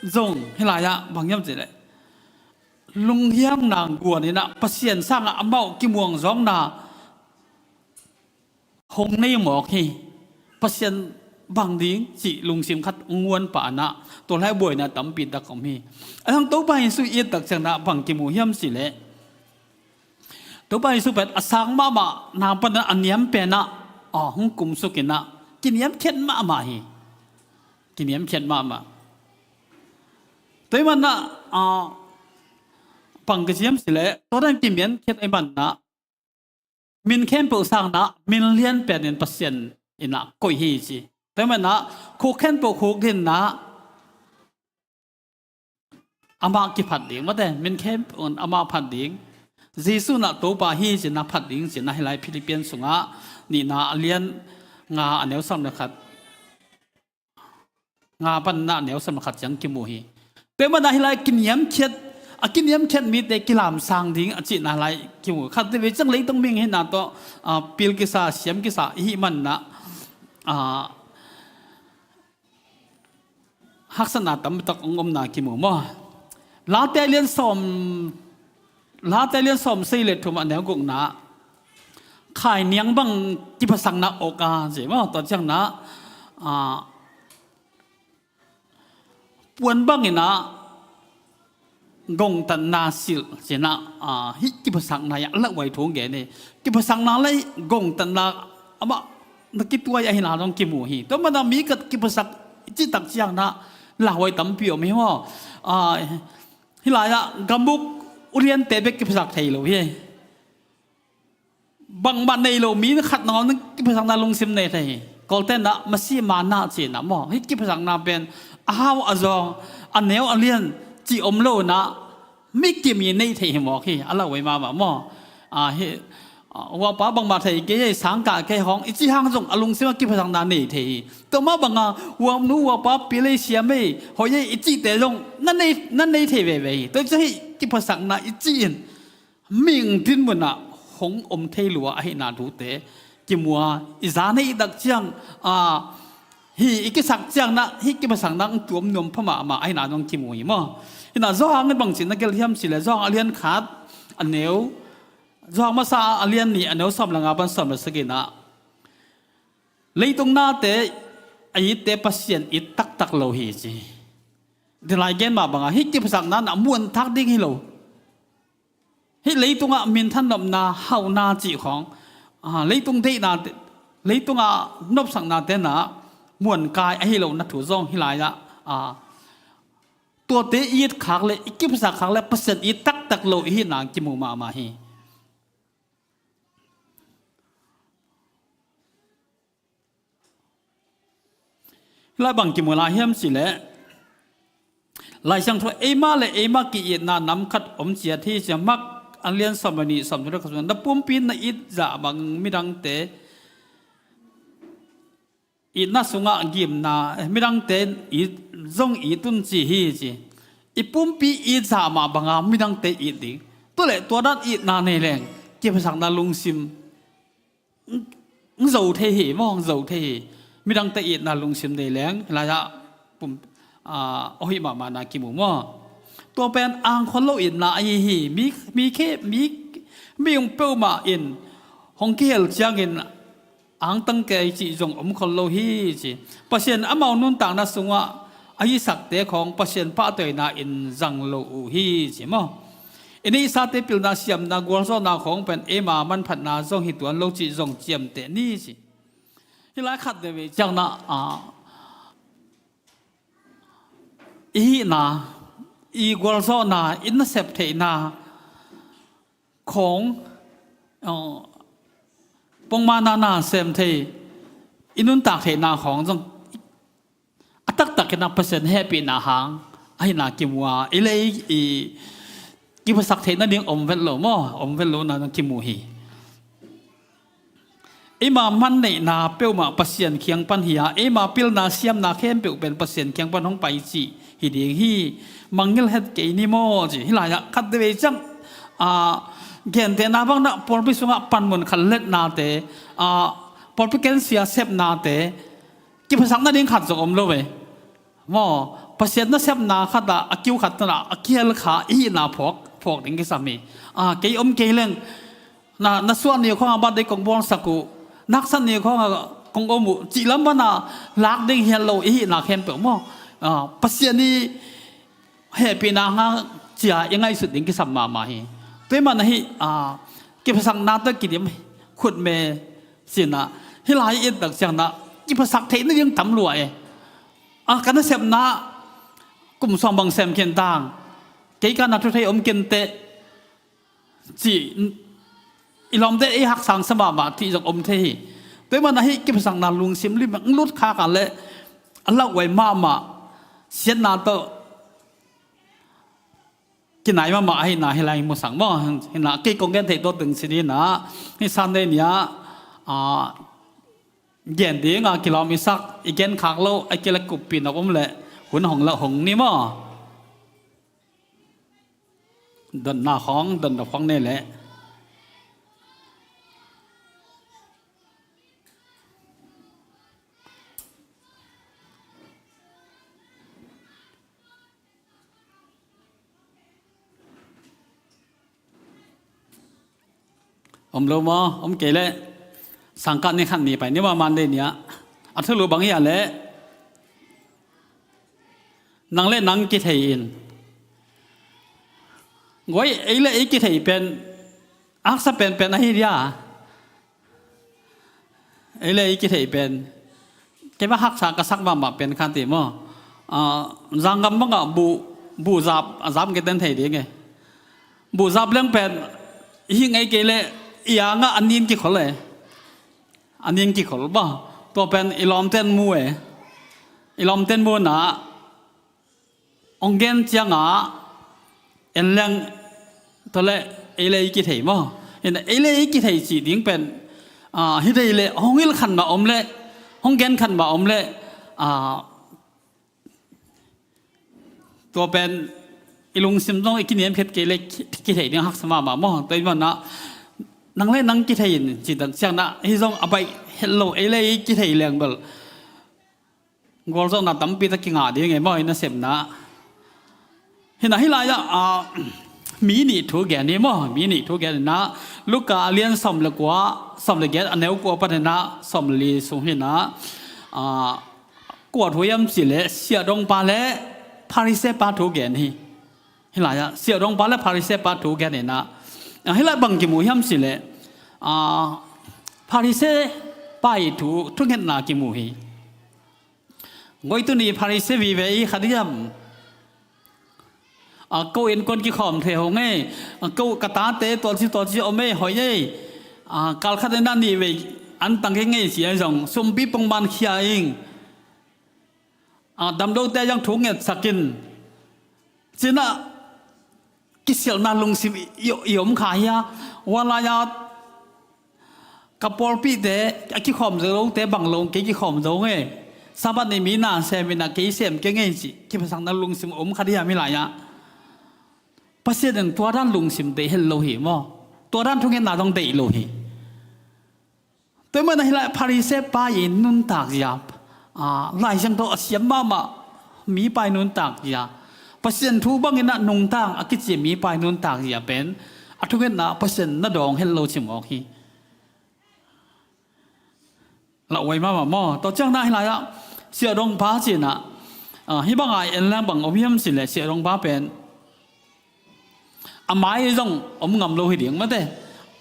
zong hi lai ah bang hiam cileh, lunghiamna guan ina Pasian sangah amau kimuang zawkna hong nei mawk hi. Pasian bang ding cih lungsim khat nguan pah na, tua lai buaina tampi tak om hi. A hiang Topa Jesu i et tak ciang na bang kimu hiam cileh, Topa Jesu pen a sang mahmah na pan a niam pen ah, aw, hong kumsuk ina kiniamkhiat mahmah hi. Kiniamkhiat mahmah. Tua hi man na, ah, bang kici hiam cileh, tua dan kiniamkhiat ahih man na min khempeuh sang na min lian pen in Pasian ina koih hi ci. Tua hi man na khuk khempeuh khuk din na amah kiphat ding, mate, min khempeuh in amah phat ding. Jesu na Topa hi ci na phat ding ci na hi lai Philippian sungah nihna a lian nga a neu sawm le khat, nga pan na neu sawm khat ciang kimu hi. Tua hi man na hi lai kiniamkhiat, a kiniamkhiat mite kilamsang ding a cihna lai kimu. Khat veve ciang leitung mihing hihna tawh, ah, pil kisa, siam kisa i hih man na, ah, haksatna tampi tak hong omna kimu maw. Late lian sawm, Late lian sawm sei le thum a neu gukna, khainiang bang kiphasakna awk a ci maw, tua ciang na, ah, puan bang ina gongtatna silh ci na, ah, hih kiphasakna ah lauhuai thu gen hi. Kiphasakna le gongtatna amah na kituai ahina zong kimu hi. Tua hi man na mi khat kiphasak i cih tak ciang na lauhuai tampi om hi maw. Ah, hi lai ah gamuk uliante bek kiphasak thei lo hi. Bangmah nei lo mi khat nangawn in kiphatsakna lungsim nei thei hi. Kawlten ah masi mana ci-in ah maw, hih kiphatsakna pen a hau a zawng, a neu a lian cih om lo in ah, mi kim i neih theih hi mawk hi, a lauhuai mahmah maw. Ah, hi, ah, huapa bangmah thei kei, hei sang kah kei hong i cih hang zong a lungsim ah kiphatsakna nei thei hi. Tua mah bangah huapnu huapa pil ei, siam ei, hoih ei i cihte zong na nei, na nei thei veve hi. Tua hi ciang hih kiphatsakna i cih in mihing dinmun ah hong om thei lua ahihna thute kimu a, i zan i dak ciang, ah, hih i kisak ciang in ah hih kiphatsakna hong tuam nuam pha mahmah ahihna zong kimu hi maw. Hi in ah Johan in bangci na gelh hiam cih leh, Johan a lian khat a neu, Johan masa a lian nih a neu sawm le nga pan sawm le sagih in ah, leitung nate a itte Pasian it taktak lo hi ci. Hih lai gen mah bangah hih kiphatsakna in ah muanthak ding hi lo. Hih leitungah minthan nopna, hauhna cih khawng, ah, leitung deihna, leitungah nopsaknate in ah muankai ahi lohna thu zong hih lai-ah, ah, tuate i it khak le, i kiphatsak khak le Pasian it taktak lo i hihna kimu mahmah hi. Hih lai bang kimu lai hiam cih leh, Lai Siangtho eima le eima ki-itna nam khat om ciat hi ci. Mark a lian sawm le nih, sawm le khat sung, na pumpi na it zah bang midangte itna sungah gimna, eh, midangte it zong it un ci hi ci. I pumpi it zah mah banga midangte it ding. Tua leh tua dan itna nei leng kiphatsakna lungsim hong zo thei hi maw, hong zo thei hi. Midangte itna lungsim nei leng, hih lai-ah pum, ah, a hoih mahmahna kimu maw. Tua pen angkhol lo itna ahi hi. Mi, mi khe, mi, mi hong peuhmah in hong kihel ciangin angtang kei cih zong om khol lo hi ci. Pasian amau nuntakna sungah a hisakte khawng Pasian pahtawina in zang lo uh hi ci maw. I neihsate pilna, siamna, gualzawhna khawng pen eima manphatna zong hi tuan lo cih zong ciamteh ni ci. Hih lai khat veve ciang in ah, ah, i hihna, i gualzawhna, i nasep theihna khawng, uh, pongmana na sem thei, i nuntak theihna khawng zong a taktak in ah Pasian hehpihna hang ahihna kimu a, i lei i kiphasak theih nading om vet lo maw, om vet lo na kimu hi. Eima man neihna peuhmah Pasian kiang pan hi a, eima pilna siamna khempeuh pen Pasian kiang pan hong pai cih hi ding hi. Mangngilh het kei ni maw ci. Hih lai-ah khat veve ciang, ah, gentehna bang in ah pawlpi sungah panmun khat letnate, ah, pawlpi kensia sepnate kiphasak nading khat zong om lo ve. Maw, Pasian nasepna khat ah, a kiu khat in ah a kihel kha i hihna phawk, phawk ding kisam hi. Ah, kei om kei leng, na, na suah ni khawngah birthday kong bawlsak uh, na haksat ni khawngah kong om uh cih lam pan ah lak ding hi lo, i hihna khempeuh maw. Ah, Pasian i hehpihna hang cia i ngaihsut ding kisam mahmah hi. Tua ahih manin ah hih, ah, kiphasakna tawh kidim khutme sin ah, hih lai i et tak ciang in ah kiphasak theih nading tam lua e. A, ka nasepna kum sawm bang sem khin tang, kei ka na thu thei om khin teh, ci i lawmte ei haksatsa mahmah cih zong om thei hi. Tua ahih manin ah hih kiphatsakna lungsim lim hong lut khak a leh a lauhuai mahmah, siatna tawh kinai mahmah ahihna hih lai musak maw. Hi in ah kei kong gen theih tawh teng ci ding in ah, hih Sunday ni-ah, ah, gen ding a kilawm i sak, i gen khak loh a kile kuppi nak om leh hun hong lah hong ni maw. Dotna khawng, dotna khawng nei leh. Om lo maw, om kei leh sangkah ni khat ni pai ni maw, Monday ni-ah. A thulu bang hiam leh, nang le nang kithei in. Guai, ei le ei kithei pen a haksa penpen ahi dia. Ei le ei kithei pen, keimah haksa ka sak mahmah pen kha ti maw. Ah, zanggam bangah buh, buh zap, a zap ngei ten thei ding e. Buh zap leng pen, i hih ngei kei leh i angah a nin kikhol e. A nin kikhol ba. Tua pen i lawmten mu e. I lawmten mu na ong gen ciangah en leng tua le ei le ei kithei maw? Ina ei le ei kithei cih ding pen, ah, hi dei le hong hilh khan mah om le hong gen khan mah om le, ah, tua pen i lungsim zong i kiniamkhiat kei le ki-, kithei ding haksa mahmah maw? Tua i manah nang le nang kithei in cih dan ciangah hi zong a baih het lo ei le ei kithei leng bel gualzawhna tampi tak kingah ding e maw, i nasepna. Hinah hih lai-ah, ah, mi nih thu gen hi maw, mi nih thu gen hinah Luka a lian sawm le kua, sawm le giat a neu kua pan hinah sawm le li sung hinah, ah, kua thu hiam cih leh siahdongpa le Pharisee pa thu gen hi. Hih lai-ah siahdongpa le Pharisee pa thu gen hinah, ah, hih lai bang kimu hiam cih leh, ah, Pharisee pa i thu thungetna kimu hi. Ngoi tuni Pharisee vive i kha diam? A, ko innkuan kikhawm thei ho ngei. A, ko ka tate tualci tualci om ei, hoih ei. A, kalkhat ina nih vei an tang kei ngei ci a zong sumpi pongman khia ing. A, damdote zong thu ngetsak in. Cinah kisialhna lungsim i, i, i om kha hia? Ua lai-a ka pawlpihte a kikhawm zo lote bang lo kei kikhawm zo ngei. Sabbath ni mi na sem inah kei sem kei ngei cih kiphatsakna lungsim om kha diam hih lai-ah? Pasian in tua dan lungsim deih het lo hi maw? Tua dan thungetna zong deih lo hi. Tua i manah hih lai Pharisee pa i nuntak zia, a, Lai Siangtho a siam mahmah mipa i nuntak zia, Pasian thu bangin a nungtang a kici mipa i nuntak zia pen a thungetna Pasian na dawng het lo ci mawk hi. Lauhuai mahmah maw? Tua ciangin ah hih lai-ah siahdongpa ci-in ah, ah, hih bang a en leng bang om hiam cih leh siahdongpa pen a mai zong om ngam lo hi ding mate.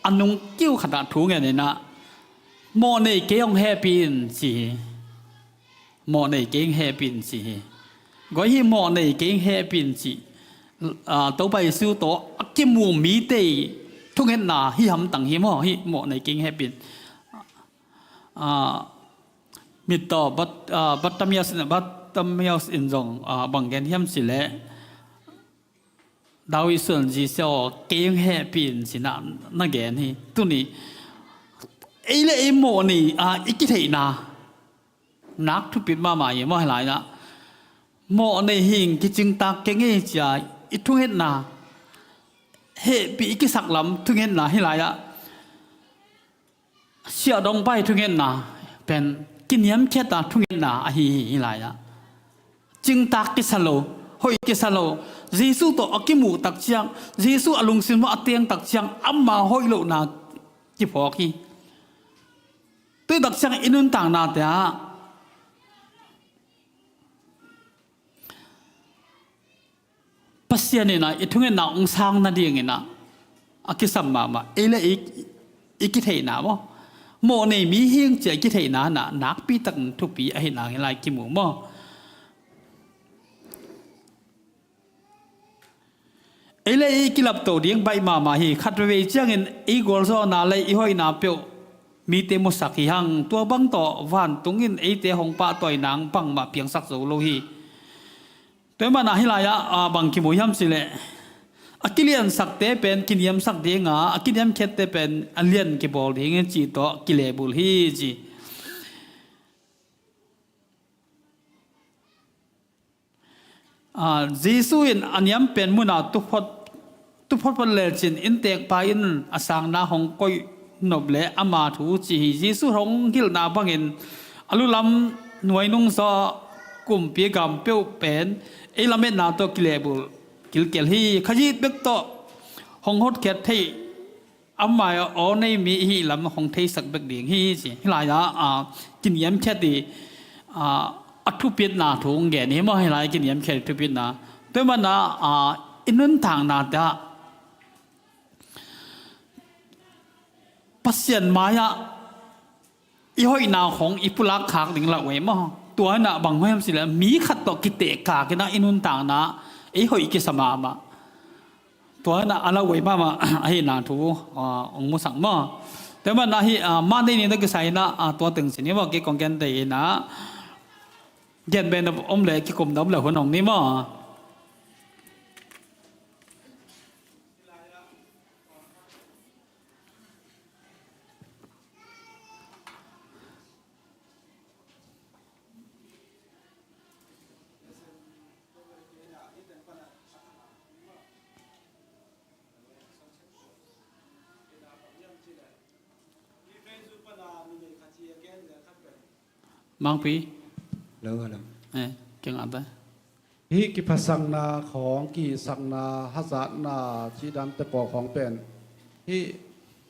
A nung kiu khat ah thu ngen in ah, mawhnei kei hong hehpih in ci hi. Mawhnei kei hong hehpih in ci hi. Goi hi mawhnei kei hong hehpih in ci. Ah, Topa Jesu tawh a kimu mite i thungetna hi hamtang hi maw, hih mawhnei kei hong hehpih in. Ah, mittaw Bat-, ah, Bartimius in, Bartimius in zong, ah, bang gen hiam cih leh, David suan Jesu aw, kei hong hehpih in ci-in ah na gen hi. Tuni ei le ei mawhnei, ah, i kitheihna nak thupit mahmah hi maw hih lai-ah. Mawhnei hi ing, kicingtak kei ing ci-a i thungetna, hehpih i kisaklam thungetna hih lai-ah. Siahdongpa i thungetna pen kiniamkhiat a thungetna ahi hi hih lai-ah. Cingtak kisa lo, hoih kisa lo. Jesu tawh a kimuh tak ciang, Jesu a lungsim tawh a teng tak ciang ama hoih lohna kiphawk hi. Tua tak ciang i nuntaknate ah Pasian in ah i thungetna hong sang nadingin ah a kisam mahmah. Ei le ei i kitheihna maw? Mawhnei mi hi ing ci-a i kitheihna in ah nakpi takin thupi ahihna hih lai kimu maw? Ei le ei kilapto ding baih mahmah hi. Khatvei ciangin ei gualzawhna le i hoihna peuh mite musak hi hang. Tua bang tawh vantung in eite hong pahtawi nang bangmah piangsak zo lo hi. Tua i manah hih lai-ah, ah, bang kimu hiam cih leh, a kiliansakte pen kiniamsak ding a, a kiniamkhiatte pen a lian kibawl ding hi cih tawh kilehbulh hi ci. Ah, Jesu in a niam pen munah tuphot, tuphot phot lecin inntekpa in a sangna hong koih nop leh ama thu ci hi. Jesu hong hilhna bangin a lulam nuainung zaw kumpi gam peuh pen ei lametna tawh kilehbulh kilkel hi. Khazih bek tawh hong hotkhiat theih ama aw nei mi i hih lam hong theisak bek ding hi ci. Hih lai-ah, ah, kiniamkhiat i, ah, a thupitna thu hong gen hi maw, hih lai kiniamkhiat i thupitna. Tua i manah, ah, i nuntaknate ah Pasian mai-ah i hoihna khong i pulak khak ding lauhuai maw? Tua in ah bang hiam cih leh mi khat tawh kitehkak in ah i nuntakna ei hoih kisa mahmah. Tua na a lauhuai mahmah ahihna thu, ah, hong musak maw. Tua manin ah hih, ah, Monday ni tawh kisai in ah, ah, tua teng sin hi maw, kei kong gen ding in ah, gen beh na om leh kikum na om leh hun hong ni maw. Mangpi. Hello, hello. Eh, kei ngah ta. Hih kiphatsakna khawng, kihisakna, hazatna, cih dante pawl khawng pen hih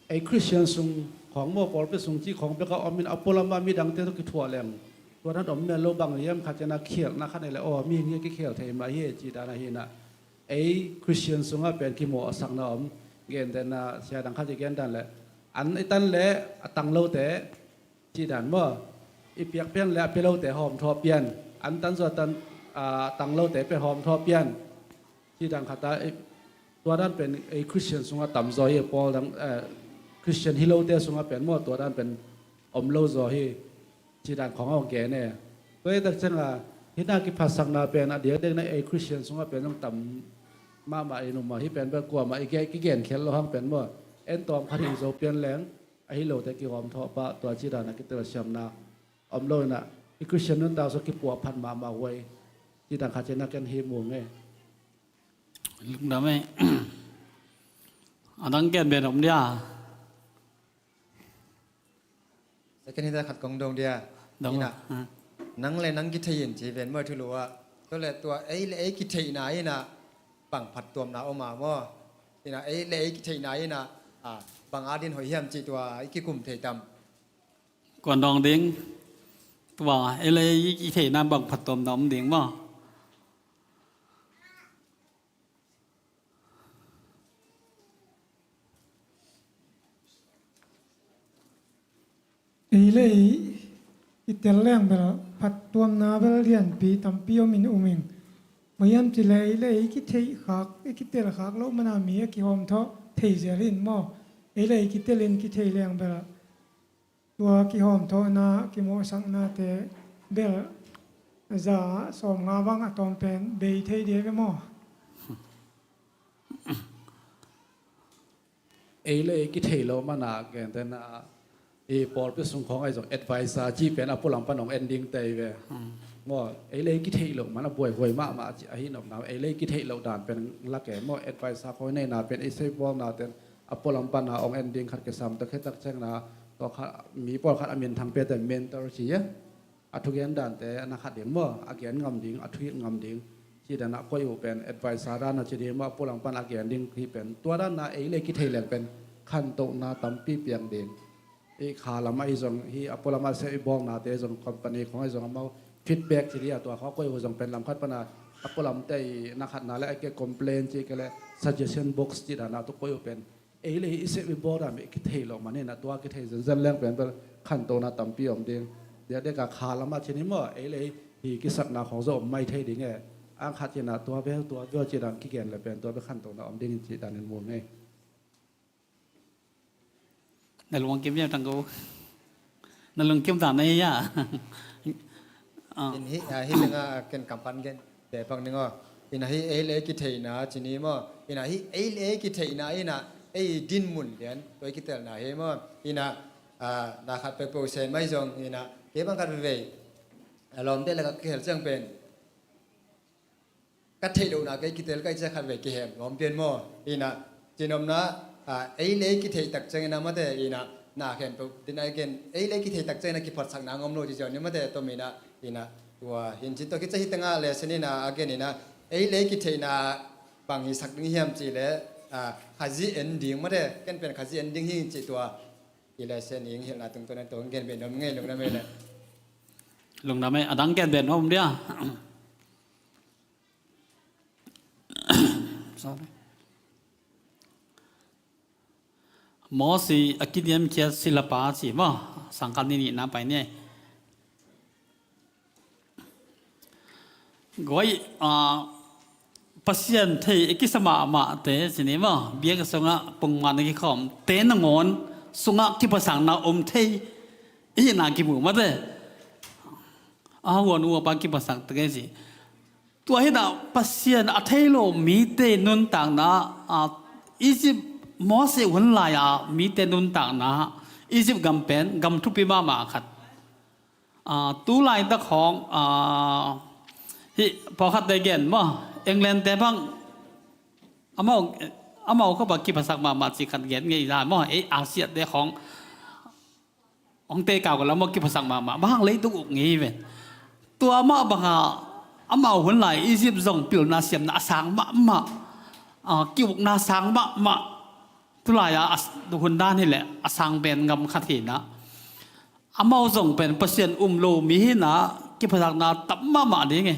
ei Khristian sung khawng maw, pawlpi sung cih khawng bek a om in, a pualam ah midangte tawh kithuah leng tua dan om mel lo. Bang hiam, khat ciang a khialhna khat nei leh, aw, mihing hi a, kikhial thei mah hi, cih dan ahi in ah, ei Khristian sungah pen kimawhsakna om. Gentehna, sia dang khat i gen dan leh, an i tan leh a tang lote cih dan maw, i piak pian leh a pia lote hawmthawh pian, an tan zaw tan, a, tang lote pen hawmthawh pian, cih dan khat a, i, tua dan pen ei Khristian sungah tamzaw hi. Pawl dang, eh, Khristian hi lote sungah pen maw, tua dan pen om lo zaw hi, cih dan khawng a hong gen e. Tua hi tak ciang a, hih na kiphatsakna pen a diakdiak na ei Khristian sungah pen zong tam mahmah in um a, hih pen bel kuamah i gen, kigen khial lo hang pen maw, en tawm khat hi zo pian leng, ahi lote kihawmthawh pah, tua cih dan a kitelsiamna om lo in ah, i Khristian nuntak sung kipuahphat mahmah huai, cih dan khat ciang a ken hih mu ngei. Lungdam e. A dang gen beh na om dia. Second hi ta, khat kong dong dia. Dong. Ina. Ah. Nang le nang kithei in ci ven maw, thu lua. Tua leh tua ei le ei kitheihna in ah bang phattuamna om a maw. Ina, ei le ei kitheihna in ah, ah, bang a din hoih hiam cih tua i kikum thei tam. Kuan dong ding. Tua ei le ei kitheihna bang phattuamna om ding maw. Ei le ei i tel leng bel phattuamna bel lianpi tampi om in um ing. Bang hiam cih leh ei le ei kitheih khak, i kitel khak loh man a mi a kihawmthawh thei zel in maw. Ei le ei kitel in kithei leng bel tua kihawmthawhna, kimawhsaknate bel za sawmnga bang a tawm pen bei thei ding ve maw? Ei le ei kithei loh man a, gentehna, i pawlpi sung khawng ahi zong advisor cih pen a pualam pan hong en ding tei ve. Hmm. Maw, ei le ei kithei loh man a buaihuai mahmah cih ahi nopna, ei le ei kithei loh dan pen lak e maw, advisor khawng i neihna pen i seipawlna ten a pualam pan a hong en ding khat kisam, tua khit tak ciangin a, tua khat, mi pawlkhat a minthang pia ten mentor ci e. A thugen dante a na khat ding maw, a gen ngam ding, a thuhilh ngam ding, cih dan a koih uh pen advisor dan a ci ding maw, a pualam pan a gen ding hi pen. Tua dan a ei le ei kithei leng pen khantohna tampi piang ding. I kha lam ahi zong, hih a pualam a sep i bawlnate zong, company khawng ahi zong, amau feedback ci ding a, tua khawng koih uh zong pen lam khat pan a, a pualamte i na khatna le a ke complain ci ke le suggestion box cih dan a tua koih uh pen. Ei le ei i sep i bawl dan bek kithei loh man in a, tua kithei zenzen leng pen bel khantohna tampi om ding. Diakdiak a kha lam a ci ni maw, ei le ei hih kisakna khawng zong om mai thei ding e. A khat in a tua bel, tua bel cih dan kigen le pen tua bel khantohna om ding in cih dan in mu ngei. Na lungkim hiam tang ko. Na lungkim ta na hi a. Ah. In hih, ah, hih teng ah ken kam pan gen beh pak ning aw. In ah hih ei le ei kitheihna ci ni maw. In ah hih ei le ei kitheihna in ah ei dinmun lian tua i kitelna hi maw. In ah, ah, na khat peuhpeuh sem mai zong in ah kei bang khat veve a lawmte lak ah ka kihel ciang pen ka theih lohna kei kitel ka hih ciang khat vei kihem lawm pian maw. Ina, cihnopna, a, ei le ei kitheih tak ciangin a mate, ina, na khempeuh, tina i gen, ei le ei kitheih tak ciangin a kiphatsakna ngom lo ci ciang ni mate, tom ina, ina, tua, hin cin tua kici hi tengah lesson ina, a gen ina, ei le ei kitheihna bang hisak ding hiam cih leh, a, Khazih en ding mate, ken pen Khazih en ding hi cih tua, i lesson i hilhna tungtawn in tua gen beh nuam ngei lungdam ei le. Lungdam ei, a dang gen beh nuam dia. Sorry. Mosi a kiniamkhiat silapa ci maw, sangkal ni nihna pai ni. Guai, ah, Pasian thei i kisa mahmahte, ci ni maw, biakinn sungah pongmawhna kikhawmte nangawn sungah kiphatsakna om thei i hihna kimu mate. A huan uh a pa kiphatsak tak ei ci. Tua hinah Pasian a thei lo mite nuntakna, a, Egypt, Moses hun lai-a mite nuntakna, Egypt gam pen gam thupi mahmah khat. A, tu laitak hong, a, hih pawlkhatte gen maw, England te bang amau, amau khawpa kiphasak mahmah ci khat gen ngei la maw, ei Asia te hong, hong tekau ka la maw, kiphasak mahmah, bang hang leitung uk ngei ve. Tua mah banga amau hun lai Egypt zong pilna siamna a sang mahmah, a, kiukna sang mahmah. Tulai-a a s-, hun dan hileh a sang pen ngam khat hinah. Amau zong pen Pasian um lo mi hinah kiphasakna tam mahmah ding e.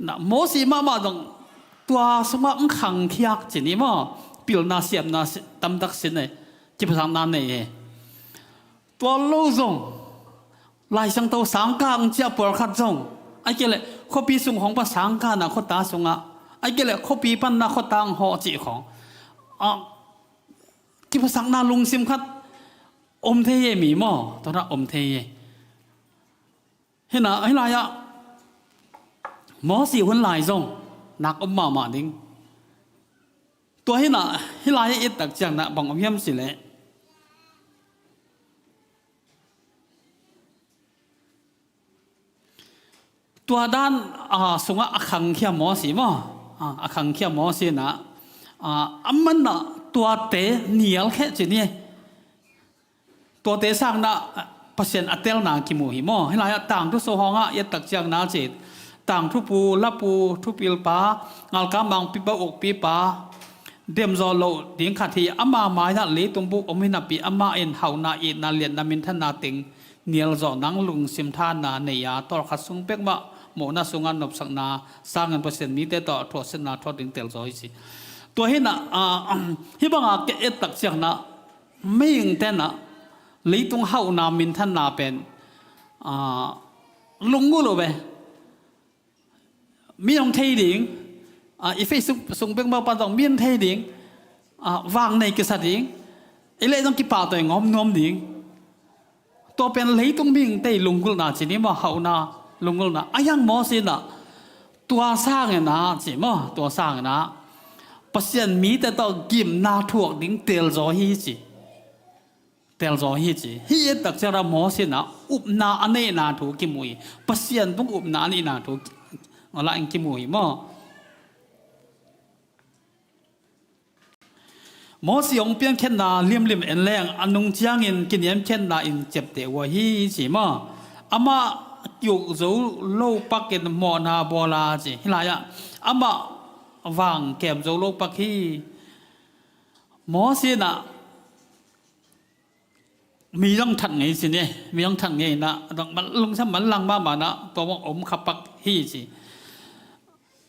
Na, Moses mahmah zong tua sungah ang khangkhiak ci ni maw. Pilna siamna si-, tamtak sin e. Kiphasakna nei e. Tua lo zong Lai Siangtho sangkang ciah pawlkhat zong, ai kei leh khuapi sung hong pan sangkang na khuata sungah, ai kei leh khuapi panna khuata ang hawh cih khong, a, kiphasakna lungsim khat om thei e mi maw, tua dah om thei e. Hinah, hih lai-ah Moses hun lai zong nak om mahmah ding. Tua hinah, hih lai-ah i et tak ciangna bang om hiam cileh, tua dan, a, sungah a khangkhia Moses maw? A, a khangkhia Moses inah, a, a manah tuate nialkheh ci ni. Tuate sangnah, a, Pasian a telna kimu hi maw? Hih lai-ah tangthu so hawngah i et tak ciangna ci. Tangthupu, lapu, thupilpa, ngalkam mangpipa, ukpipa, demzawh loh ding khat hi. Ama mai-ah leitung buk om hi napi amah in hauhna, itna, liatna, minthanna teng nialzawh nang lungsim thahatna nei-a tawlkhat sung pek mah mawhna sungah nopsakna sangin Pasian mite tawh thuahsiatna thuah ding telzaw hi ci. Tua hinah, a, hih bangah ka et tak ciangna mihing tenah leitung hauhna minthanna pen, a, lunggulh uh ve. Mi hong thei ding, a, i Facebook sung bek mah pan zong mi hong thei ding, a, vang nei kisa ding, i leh zong kipahtawi ngawm nuam ding. Tua pen leitung mihingte lunggulhna ci ni maw, hauhna lunggulhna. A hiang Moses inah tua sanginah ci maw, tua sanginah Pasian mite tawh gimna thuak ding telzaw hi ci. Telzaw hi ci. Hih et tak ciangah Moses inah upna a neihna thu kimu hi. Pasian tung upna a neihna thu a la in kimu hi maw? Moses hong piankhiatna limlim en leng a nung ciangin kiniamkhiatna in ciapteh uh ahi ci maw? Amah kiuk zo lo pakin mawhna bawla ci. Hih lai-ah amah vang kem zo lo pak hi. Moses inah mi zong that ngei ci ni, mi zong that ngei inah, a dang man, lungsim manlang mahmah inah tua bang om kha pak hi ci.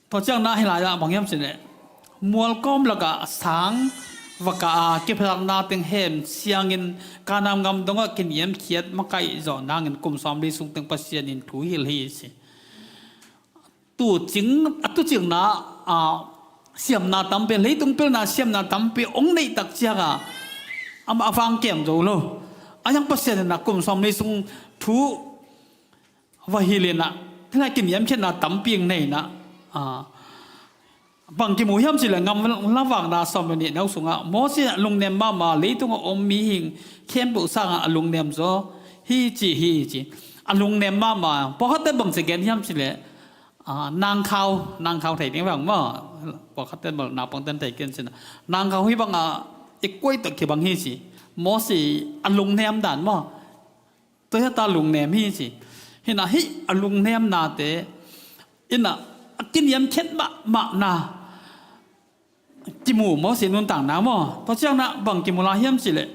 Tua ciangna hih lai-ah bang hiam cileh, mualkawm lakah sang va kah a, kiphatsakna teng hem siangin Kanaan gam dongah kiniamkhiat makaih zawh nangin kum sawmli sung teng Pasian in thu hilh hi ci. Tu cing, a tu cingna, a, siamna tampi, leitung pilna siamna tampi hong neih tak cianga amah a vang kem zo lo. A hiang Pasian inah kum sawmli sung thu va hilh inah, hih lai kiniamkhiatna tampi hong nei inah, a, bang kimu hiam cileh, Ngamla Vakna sawm le nih neu sungah Moses a lungnem mahmah, leitungah om mihing khempeuh sangah a lungnem zaw hi ci, hi ci. A lungnem mahmah, pawlkhatte bang ci gen hiam cileh, a, nangkhau, nangkhau thei ding bang maw? Pawlkhatte bang naupangten thei ken cin. Nangkhau hih bangah i kuai tawh kibang hi ci. Moses a lungnem dan maw? Tua hi a ta lungnem hi ci. Hinah hih a lungnemnate inah a kiniamkhiat mahmahna kimu Moses nuntakna maw? Tua ciangna bang kimu lai hiam cileh,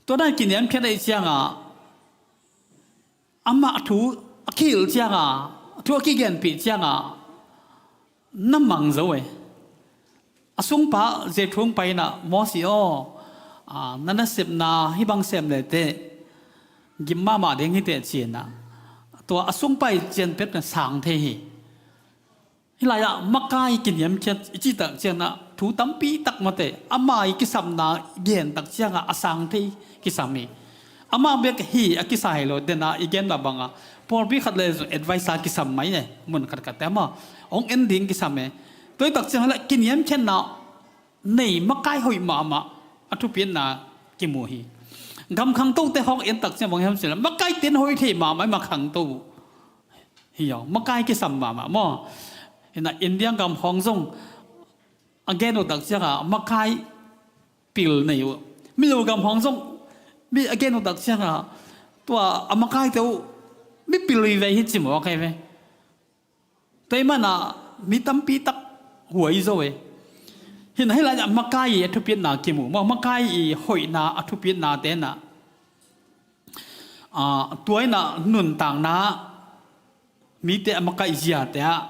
tua dan kiniamkhiat ahih cianga amah thu a kihilh cianga, thu a kigenpih cianga na mang zo e. A sungpa Jethro hong pai inah, Moses aw, a, na nasepna hih bang sem leteh gim mahmah ding hiteh ci inah, tua a sungpa i cianpetna sang thei hi. Hih lai-ah makai kiniamkhiat i cih tak ciangin ah thu tampi tak mate, ama i kisapna gen tak ciangah a sang thei kisam hi. Amah bek hi a kisa hi lo, den a i gen mah bangah pawlpi khat le zong advice a kisam mai e, mun khatkhat te mah hong en ding kisam e. Tua i tak ciangah le kiniamkhiatna nei makai hoih mahmah a thupiatna kimu hi. Gam khangtote hawk en tak ciang bang hiam cih leh makai ten hoih thei mahmah i mah khangto uh hi aw, makai kisam mahmah maw? Hi na India gam hawng zong a gen uh tak ciangah makai pil nei uh. Milo gam hawng zong mi a gen uh tak ciangah tua a makaite uh mi pil hi ve hi ci mawk hi ve. Tua ahih manin ah mi tampi tak huai zo e. Hi na hih lai-ah makai i a thupiatna kimu maw, makai i hoihna a thupiatna te na, ah, tua in ah nuntakna mite a makaih ziate ah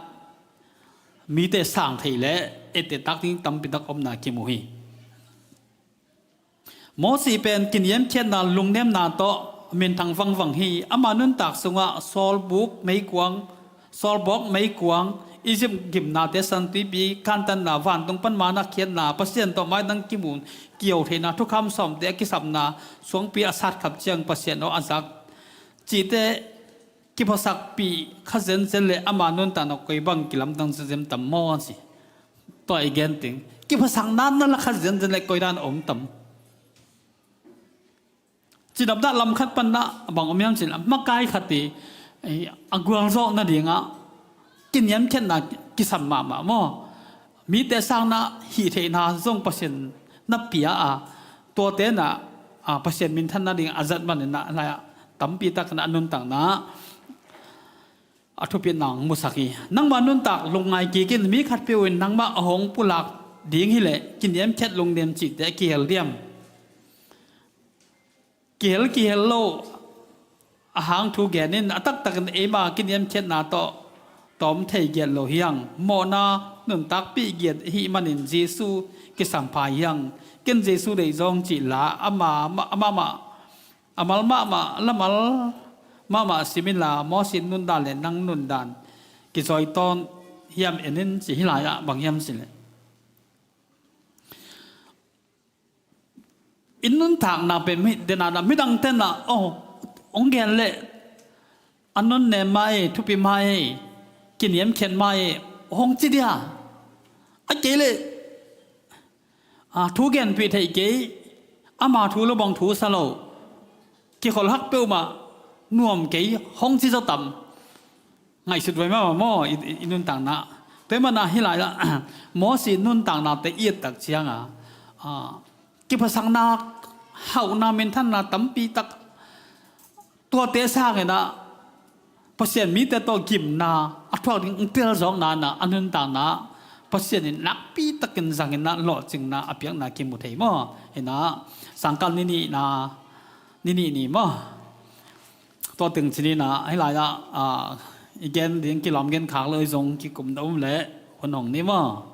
mite sang thei le etteh tak ding tampi tak omna kimu hi. Mosi pen kiniamkhiatna lungnemna tawh minthang vangvang hi. Ama nuntak sungah sawlbuk meikuang, sawlbawk meikuang, Egypt gimnate, San Tuipi kantanna, vantung pan manna khiatna, Pasian tawh maitang kimu kiho theihna, thukham sawmte a kisapna, suangpi a sat khap ciang Pasian aw a zak cihte kiphasakpih kha zenzen le ama nuntakna koi bang kilamdang zenzen tam maw a ci. Tua i gen ding kiphasakna na la kha zenzen le koi dan a om tam. Cidamna lam khat pan na bang om hiam cih leh makai khat i, eh, a gualzawh nadingah kiniamkhiatna kisam mahmah maw? Mite sangna hih theihna zong Pasian na pia a, tuate na, ah, Pasian minthan nading a zat manin na lai-ah tampi tak na a nuntakna a thupiatna hong musak hi. Nangmah nuntak lungngai kik in, mi khatpeuh in nangmah a hong pulak ding hi leh kiniamkhiat lungnem cihte a kihel diam? Kihel kihel lo a hang thu gen in, a taktakin eima kiniamkhiatna tawh tawm thei giat lo hi hang. Mawhna nuntakpih giat ahih manin Jesu kisampha hi hang. Ken Jesu deih zawng cih la, ama, ama, amah a mal mahmah, lamal mahmah sim inla, Mosi nundan le nang nundan kizawi tawn hiam en in ci. Hih lai-ah bang hiam cih leh i nuntakna pen mi, den a na midang ten a, oh, hong gen leh a nunnem mah e, thupi mah e, kiniamkhiat mah e hong ci dia. A kei leh, ah, thu genpih theih kei, ama thu lo bang thu sa lo, kikhol hak peuhmah nuam kei hong ci zaw tam. Ngaihsut vai mahmah maw i, i, i nuntakna. Tua ahih manin ah hih lai-ah Mosi nuntaknate i et tak ciangin ah, ah, kiphasakna, hauhna, minthanna tampi tak tuate sangin ah Pasian mite tawh gimna a thuak ding tel zawkna in ah a nuntakna Pasian in nakpi takin zangin ah lawhcinna a piakna kimu thei maw? Hi na, sangkal ni nihna, ni nih ni maw? Tua teng ci ni na, hih lai-ah, ah, i gen ding kilawm gen khak lo i zong kikum na um leh hun hong ni maw?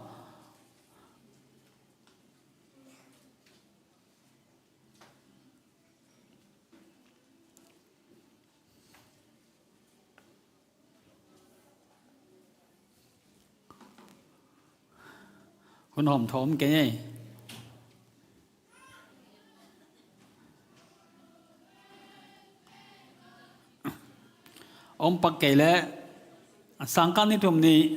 Hun hawm thawm kei ei. Om pak kei leh sangkal ni thum ni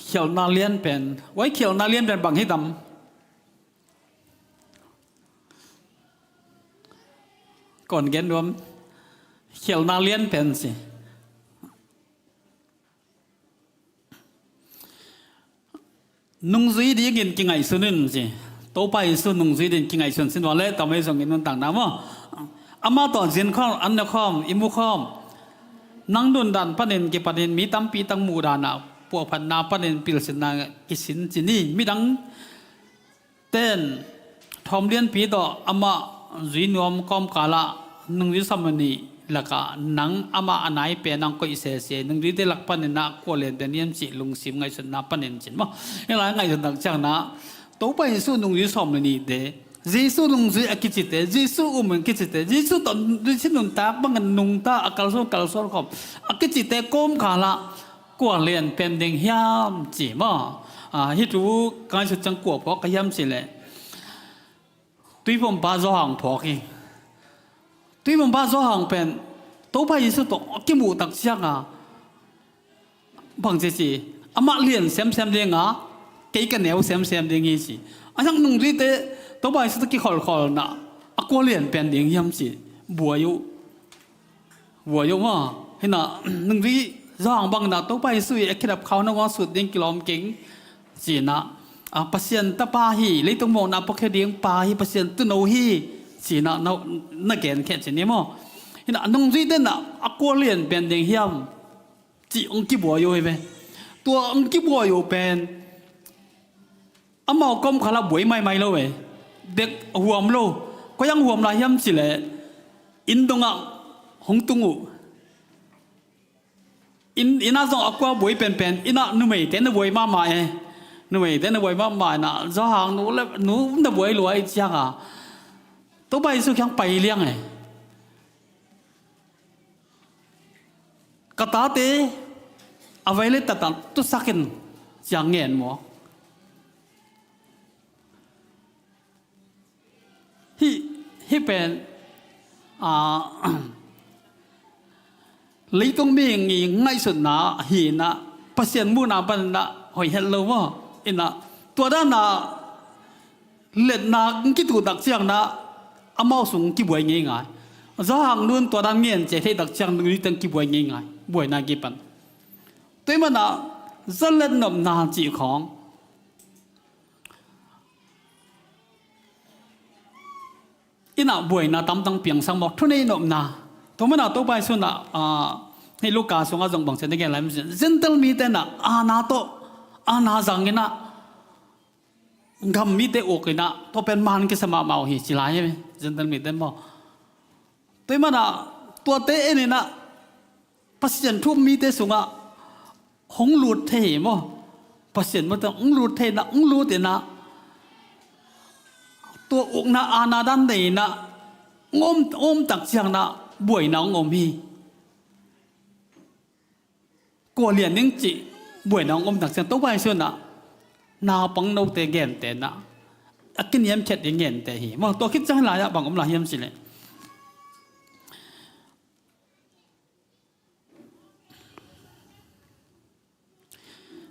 khialhna lian pen, wai khialhna lian pen bang hi tam? Kon gen nuam. Khialhna lian pen si. Nungzui dingin kingaihsun in si. Topa Jesu nungzui dingin kingaihsun sin vang le, tamai zong i nuntakna maw? Amah tawh zin khawm, an ne khawm, i mu khawm. Nang nundan panin kipanin mi tampi tak muhdan ah puahphatna panin pilsinna kisin ci ni. Midang ten thawm lianpi tawh amah zui nuam kawmkal ah nungzui sawm le nih lakah nang amah a nai pen nang koih sese, nungzuite lak panin ah kua lian pen hiam cih lungsim ngaihsutna panin cin maw? Hih lai ngaihsutna ciangin ah Topa Jesu nungzui sawm le nihte, Jesu nungzui a kicite, Jesu um a kicite, Jesu tawh nungzui sin nuntak bangin nungta a kalsuan kalsuan khawm a kicite kawmkal ah Kua lian pen ding hiam ci maw? Ah, hih thu ka ngaihsut ciang kua phawk ka hiam cih leh, Tuiphumpa Johan phawk hi. Tuiphumpa Johan pen Topa Jesu tawh a kimuh tak ciangin, bang ci ci, amah lian semsem ding a, kei ka neu semsem ding hi ci. A hiang nungzuite Topa Jesu tawh kikholhkholhna, a kua lian pen ding hiam ci, buai uh. Buai uh maw? Hi na, nungzui Johan bang na, Topa Jesu i a khedap khau na guang sut ding kilawm keng ci na, a, Pasian tapa hi, leitung mawkna puakhia ding pa hi, Pasian tuuno hi ci na, na, na genkhia ci ni maw? Hi na, nungzuite na a kua lian pen ding hiam ci hong kibuai uh hi ve. Tua hong kibuai uh pen amau kawmkal ah buai maimai lo e. Dek huam lo. Koi ang huam lai hiam cih leh, inn dongah hong tung uh. Inn, inn ah zong a kua buai penpen, inn ah numeite na buai mahmah e. Numeite na buai mahmah e na, Johan nu le, nu na buai lua i ciangin, Topa Jesu kiang pai liang e. Ka tate a vai le tatan tusak in ciang ngen maw? Hih, hih pen, ah, leitung mi ngaihsutna hi na, Pasian muhna pan na hoih het lo maw? Hi na, tua dan a letna kituh tak ciang na, amau sung kibuai ngeingai. Johan nun tua dan ngen cia theih tak ciang nui teng kibuai ngeingai. Buaina kipan. Tua ahih manin, zalet nopna cih khawng, inn ah buaina tamtang piangsak maw, thunei nopna. Tua manin Topa Jesu in, ah, hih Luka sungah zong bang ci na gen lai maw, Gentile mite in aana tawh, aana zang in, gam mite uk in, tua pen man kisa mahmah uh hi ci lai hi, Gentile mite maw. Tua ahih manin, tuate en in, Pasian thu um mite sungah hong lut thei hi maw? Pasian mite hong lut thei in, hong lut in, tua ukna aana dan nei in, hong om, om tak ciang na, buaina hong om hi. Kua lian ding cih buaina hong om tak ciang, Topa Jesu in naupang note gente in a kiniamkhiat ding gente hi maw. Tua khit ciang lai ah bang om lai hiam cih leh,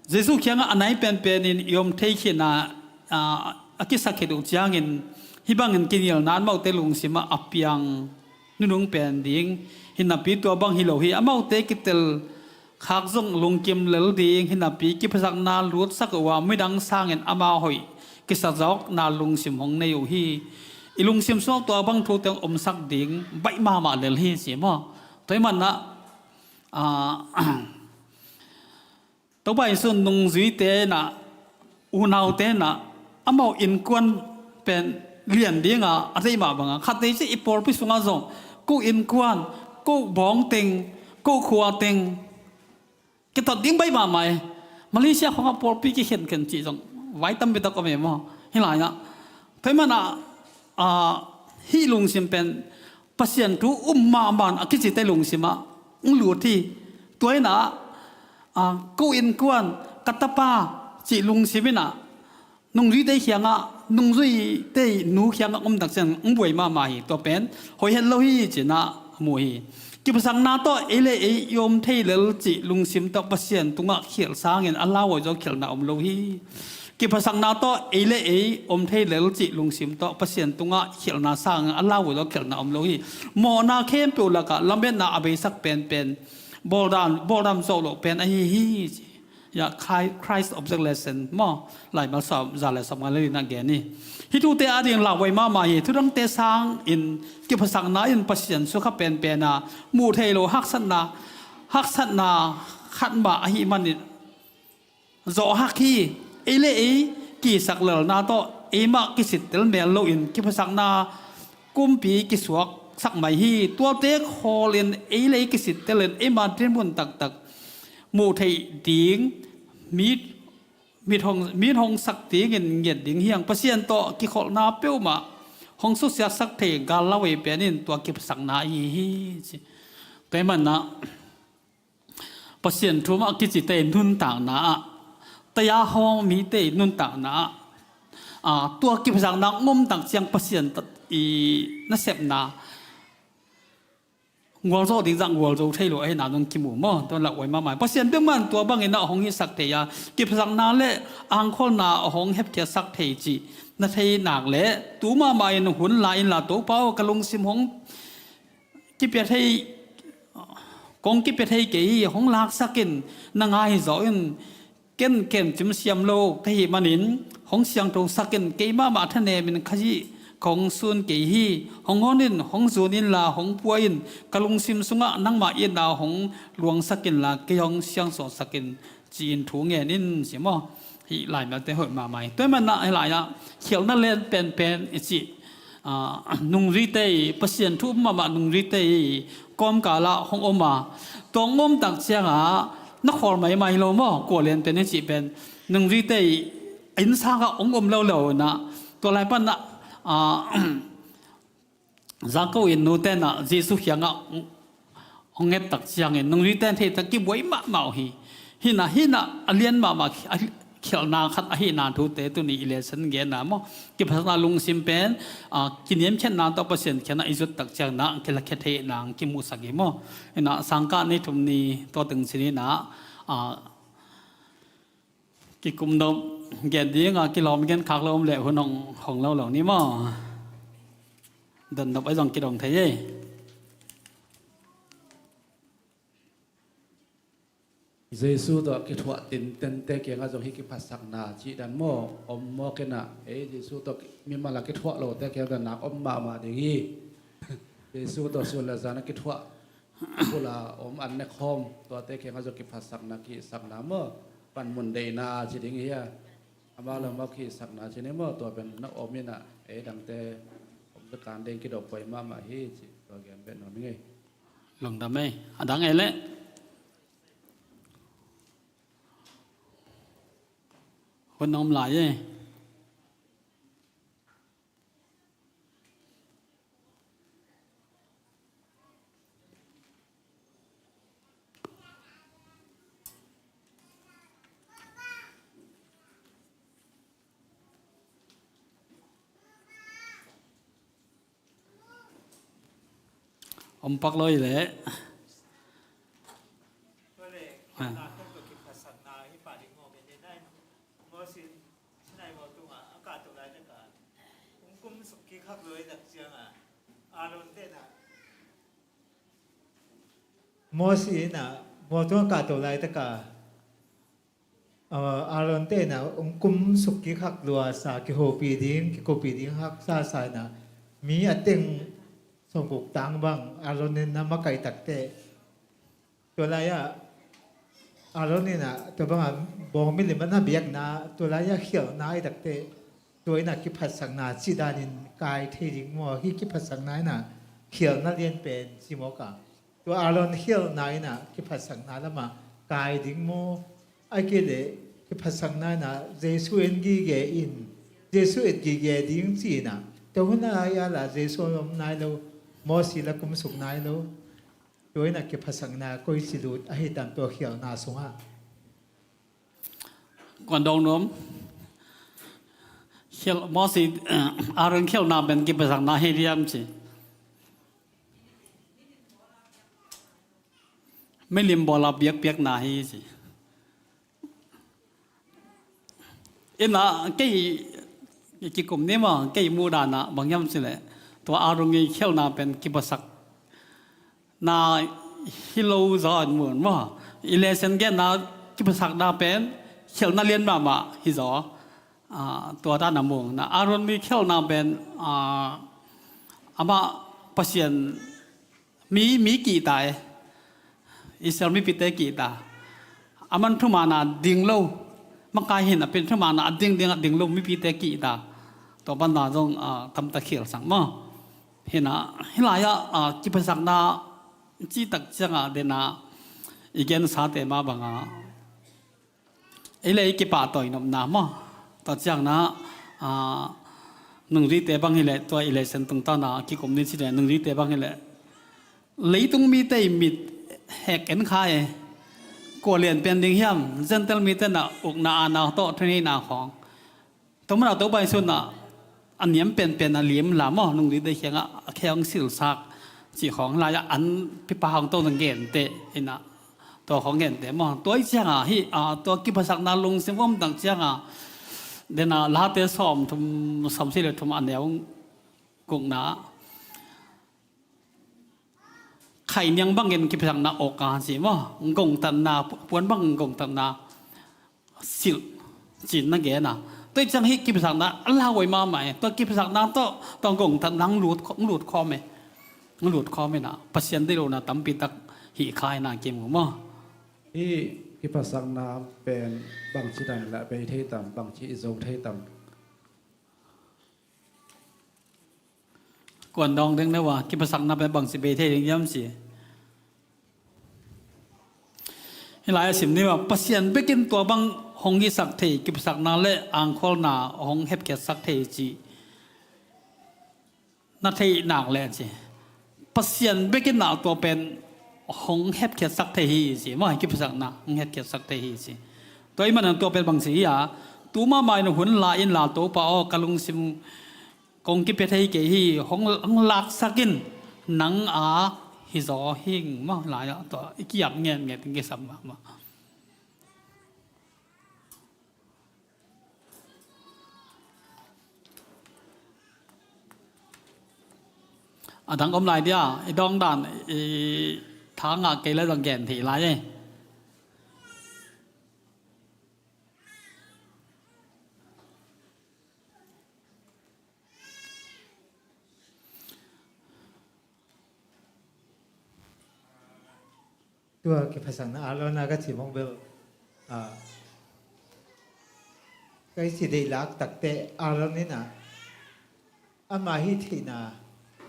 Jesu kiangah a nai penpen in i om thei khin a, a kisak khit uh ciangin, hih bangin kinilna amaute lungsim ah a piang nunung pen ding hi napi tua bang hi lo hi. Amaute kitel khak zong lungkim lel ding hi napi, kiphatsakna lutsak uh a, midang sangin amau hoih kisa zawkna lungsim hong nei uh hi. I lungsim sungah tua bang thute hong omsak ding baih mahmah lel hi ci maw. Tua ahih manin, ah, Topa Jesu in nungzuite in, unaute in, amau innkuan pen lian ding a, a deih mah bangin, khatvei ciang i pawlpi sungah zong, ko innkuan, ko bawng teng, ko khua teng kitot ding baih mahmah e. Malaysia khawngah pawlpi kikhenkhen cih zong vai tampi tak om e maw? Hih lai ah. Tua ahih manin, ah, hih lungsim pen Pasian thu um mahmah in a kicite lungsim ah hong lut hi. Tua in, ah, ko innkuan, ka tapa cih lungsim in, nungzuite kiangah, nungzuite nu kiangah om tak ciang hong buai mahmah hi. Tua pen hoih het lo hi ci-in a mu hi. Kiphatsakna tawh ei le ei i om thei lel cih lungsim tawh Pasian tungah khialh sangin a lauhuai zaw khialhna om lo hi. Kiphatsakna tawh ei le ei om thei lel cih lungsim tawh Pasian tungah khialhna sangin a lauhuai zaw khialhna om lo hi. Mawhna khempeuh lakah lametna a beisak penpen, bawldan, bawldam zawh loh pen ahi hi ci. Ya, Christ, Christ Object Lesson maw? Laimal sawm, za le sawmnga le li na gen hi. Hih thute ading lauhuai mahmah hi. Thudangte sangin kiphatsakna in Pasian sukha penpen a, muh theih loh haksatna, haksatna khat mah ahih manin zawh hak hi. Ei le ei kisak lelna tawh eimah kisittel mel loin kiphatsakna kumpi kisuaksak mai hi. Tuate khawlin ei le ei kisittelin eima dinmun taktak muh theih ding, mit, mit hong, mit hong sak dingin ngiat ding hi hang. Pasian tawh kikholhna peuhmah hong suksiatsak thei gal lauhuai pen in tua kiphatsakna ahi hi ci. Tua ahih manin, ah, Pasian thu mah kicite nuntakna ah, taya hawng mite nuntakna ah, aa, tua kiphatsakna ngom tak ciang Pasian i nasepna gualzawh ding zah gualzo thei lo ahihna zong kimu maw? Tua lauhuai mahmah. Pasian bek man tua bangin a hong hisak thei a, kiphatsakna le angkholhna a hong hepkhiatsak thei cih na thei nak leh tu mahmah in hun la inla, Topa aw, ka lungsim hong kipia thei, kong kipia thei kei hi, hong laksak in, na ngai hi zawh in, ken kem cim siam lo ka hih manin hong siangthosak in, kei mahmah thanem in Khazih kong sun kei hi. Hong hon in, hong zun inla, hong pua in, ka lungsim sungah nangmah itna hong luangsak inla, kei hong siangsuahsak in, ci-in thu ngen in, ci maw? Hih laimelte hoih mahmah hi. Tua ahih manin ah hih lai-ah khialhna lian penpen i cih, aa, nungzuite i, Pasian thu um mahmah nungzuite i kawmkal ah hong om a, tua hong om tak ciangah na khawl maimai lo maw? Kua lian pen i cih pen nungzuite i innsang ah hong om lo lo in ah, tua lai pan ah, aa, Zakaw in nute in ah Jesuh kiangah hong et tak ciangin nungzuite in thei tak kibuai mahmah uh hi. Hih in ah, hih in ah a lian mahmah a khialhna khat ahihna thute tuni i lesson genna maw? Kiphatsakna lungsim pen, aa, kiniamkhiatna tawh Pasian kiangah i zut tak ciangin ah kilakhia thei nang kimusak hi maw? Hih in ah sangkah ni thum ni tua teng sin in ah, aa, kikum nop gen ding a, kilawm gen khak lo om leh hun hong, hong lo lo ni maw? Dot nop ahi zong kidong thei ei. Jesuh tawh kithuah tintente kiangah zong hih kiphatsakna cih dan maw om mawk in ah, ei, Jesuh tawh mimal a kithuah lote kiangah nak om mahmah ding hi. Jesuh tawh sun le zan a kithuah, bul a om an ne khawm, tuate kiangah zong kiphatsakna, kihsakna maw, panmun deihna ci ding hi a, amau le amau kihsakna ci ni maw, tua pen na om in ah, ei, dangte om te kan ding kidop poi mahmah hi ci, tua gen beh nuam ing ei. Lungdam ei. A dang ei leh. Hun om lai ei. Om pak lo hi leh. Tua leh, ah, khialhna khawng tawh kiphatsakna hi pah ding maw, gen ding nai. Moses, Sinai mual tungah a kahto laitak a, hong kumsuk kik hak lua i tak ciangah, Aaron te in ah, Moses in ah mual tungah kahto laitak a, Aa, Aaron te in ah hong kumsuk kik hak lua sa, kihopih ding, kikupih ding haksa sa in ah, mi a teng sawmguk tang bang Aaron in na makaih takteh, tua lai-ah Aaron in ah tua bangah bawng milim a na biakna, tua lai-ah khialhna i takteh, tua in ah kiphatsakna cih danin kai thei ding maw? Hih kiphatsakna in ah khialhna lian pen ci mawk a. Tua Aaron khialhna in ah kiphatsakna lamah kai ding maw? Ahih kei leh kiphatsakna in ah Jesuh en gige in, Jesuh et gige ding ci in ah, tua hun lai-ah lah Jesuh om nai lo, Moses lah kumsuk nai lo. Tua in ah kiphatsakna koici lut ahi tam tua khialhna sungah? Kuan dong nuam. Khial, Moses, Aaron khialhna pen kiphatsakna hi diam ci. Milim bawl a biakpiakna hi ci. Ina kei kikum ni maw, kei muhdan ah bang hiam cih leh, tua Aaron i khialhna pen kiphatsakna hi lo zaw in mun maw. I lesson genna kiphasakna pen khialhna lian mahmah hi zaw. Ah, tua dan a mung na Aaron i khialhna pen, ah, amah Pasian mi, mi kihta e. Israel mipite kihta. Aman thuman a ding lo, makai hi napi in thuman a ding ding a ding lo mipite kihta. Tua banah zong, ah, tamtak khialsak maw. Hi na, hih lai-ah, ah, kiphasakna cih tak ciangah den a i gensate mah bangah ei le ei kipahtawi nopna maw? Tua ciangin ah, ah, nungzuite bang hi leh, tua i lesson tungtawn a kikum ni cih leh nungzuite bang hi leh, leitung mite i mit hek en kha e. kua lian pen ding hiam, Gentile mite na ukna a nau tawh thuneihna khawng. Tua mana Topa Jesu na a niam penpen a lim la maw, nungdite khiangah a khe hong silsak cih khawng lai-ah an pipa hong to na gente ina, tua khawng gente maw. Tua ih cianga hih a tua kiphatsakna lungsim om tak cianga dena Late sawm thum, sawm si le thum a neu gukna khainiang bangin kiphatsakna awk a ci maw, gongtatna puan bangin gongtatna silh cin na gen a. Tua ih ciang hih kiphatsakna a lauhuai mahmah e. Tua kiphatsakna tawh tua gongtatna hong lut, hong lut khawm e. Hong lut khawm ina Pasian deih lohna tampi tak hih kha ina kimu maw. Hih kiphatsakna pen bangci dan la bei thei tam, bangci i zo thei tam. Kuan dawng ding na uh a, kiphatsakna pen bangci bei thei ding hiam ci. Hih lai a sim ni uh a, Pasian bekin tua bang hong hisak thei, kiphatsakna le angkholna hong hepkhiatsak thei ci. Na theih nak le ci. Pasian bekin ah tua pen hong hepkhiatsak thei hi ci. Maw, hih kiphatsakna hong hepkhiatsak thei hi ci. Tua ih manin tua pen bangci hi a, tu mahmah in hun la in la Topa aw, ka lungsim kong kipia thei kei hi, hong, hong laksak in, nang a hi zaw hing maw, lai-ah tua i kiap ngetnget in kisam mahmah. A dang om lai dia, i dawng dan, i tha ngah kei le zong gen thei lai e. Tua kiphatsakna Aaron a ka ci mawk bel, ah, ka i ci deih lak takte Aaron in ah, ama hih theihna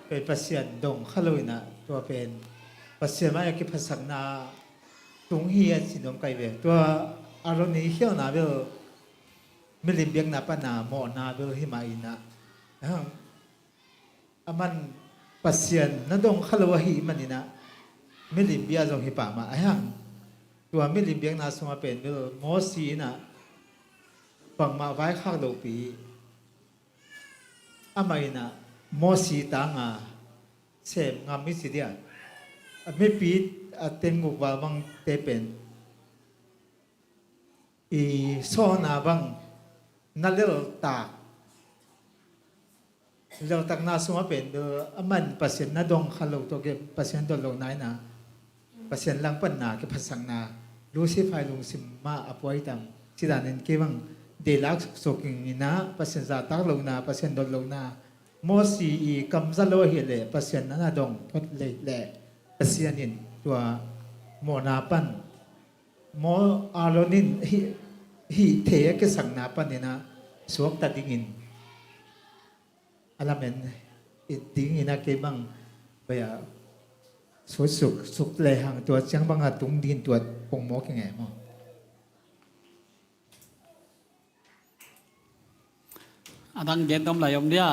pen Pasian dong kha lo in ah, tua pen Pasian mai a kiphatsakna tung hi a ci nuam ka hi ve. Tua Aaron i khialhna bel milim biakna pan a mawhna bel hi mah in ah, aman Pasian na dong kha lo ahih manin ah milim bia zong hi pah mah a hi hang. Tua milim biakna sungah pen bel Mosi in ah bangmah vaikhak lopi, amah in ah Mosi tanga sem ngam i ci dia, a mipi a tenguk val bangte pen i sawhna bang na leltak, leltakna sungah pen bel aman Pasian na dong kha lo, tua ke Pasian dot lo na in ah, Pasian langpanna kiphatsakna Lucifer lungsim mah a puai tam. Cidanin kei bang deih lak suksuk in ah, Pasian zahtak lohna, Pasian dot lohna, Mosi i kam za lo ahih leh Pasian na na dong phot leh, leh Pasian in tua mawhna pan maw, Aaron in hih, hih thei a kisakna panin ah suakta dingin a lamen dingin ah kei bang baya suksuk, suk lehang tua ciang banga tung dingin tua pongmawk i ngei maw. A dang gen tom lai om dia.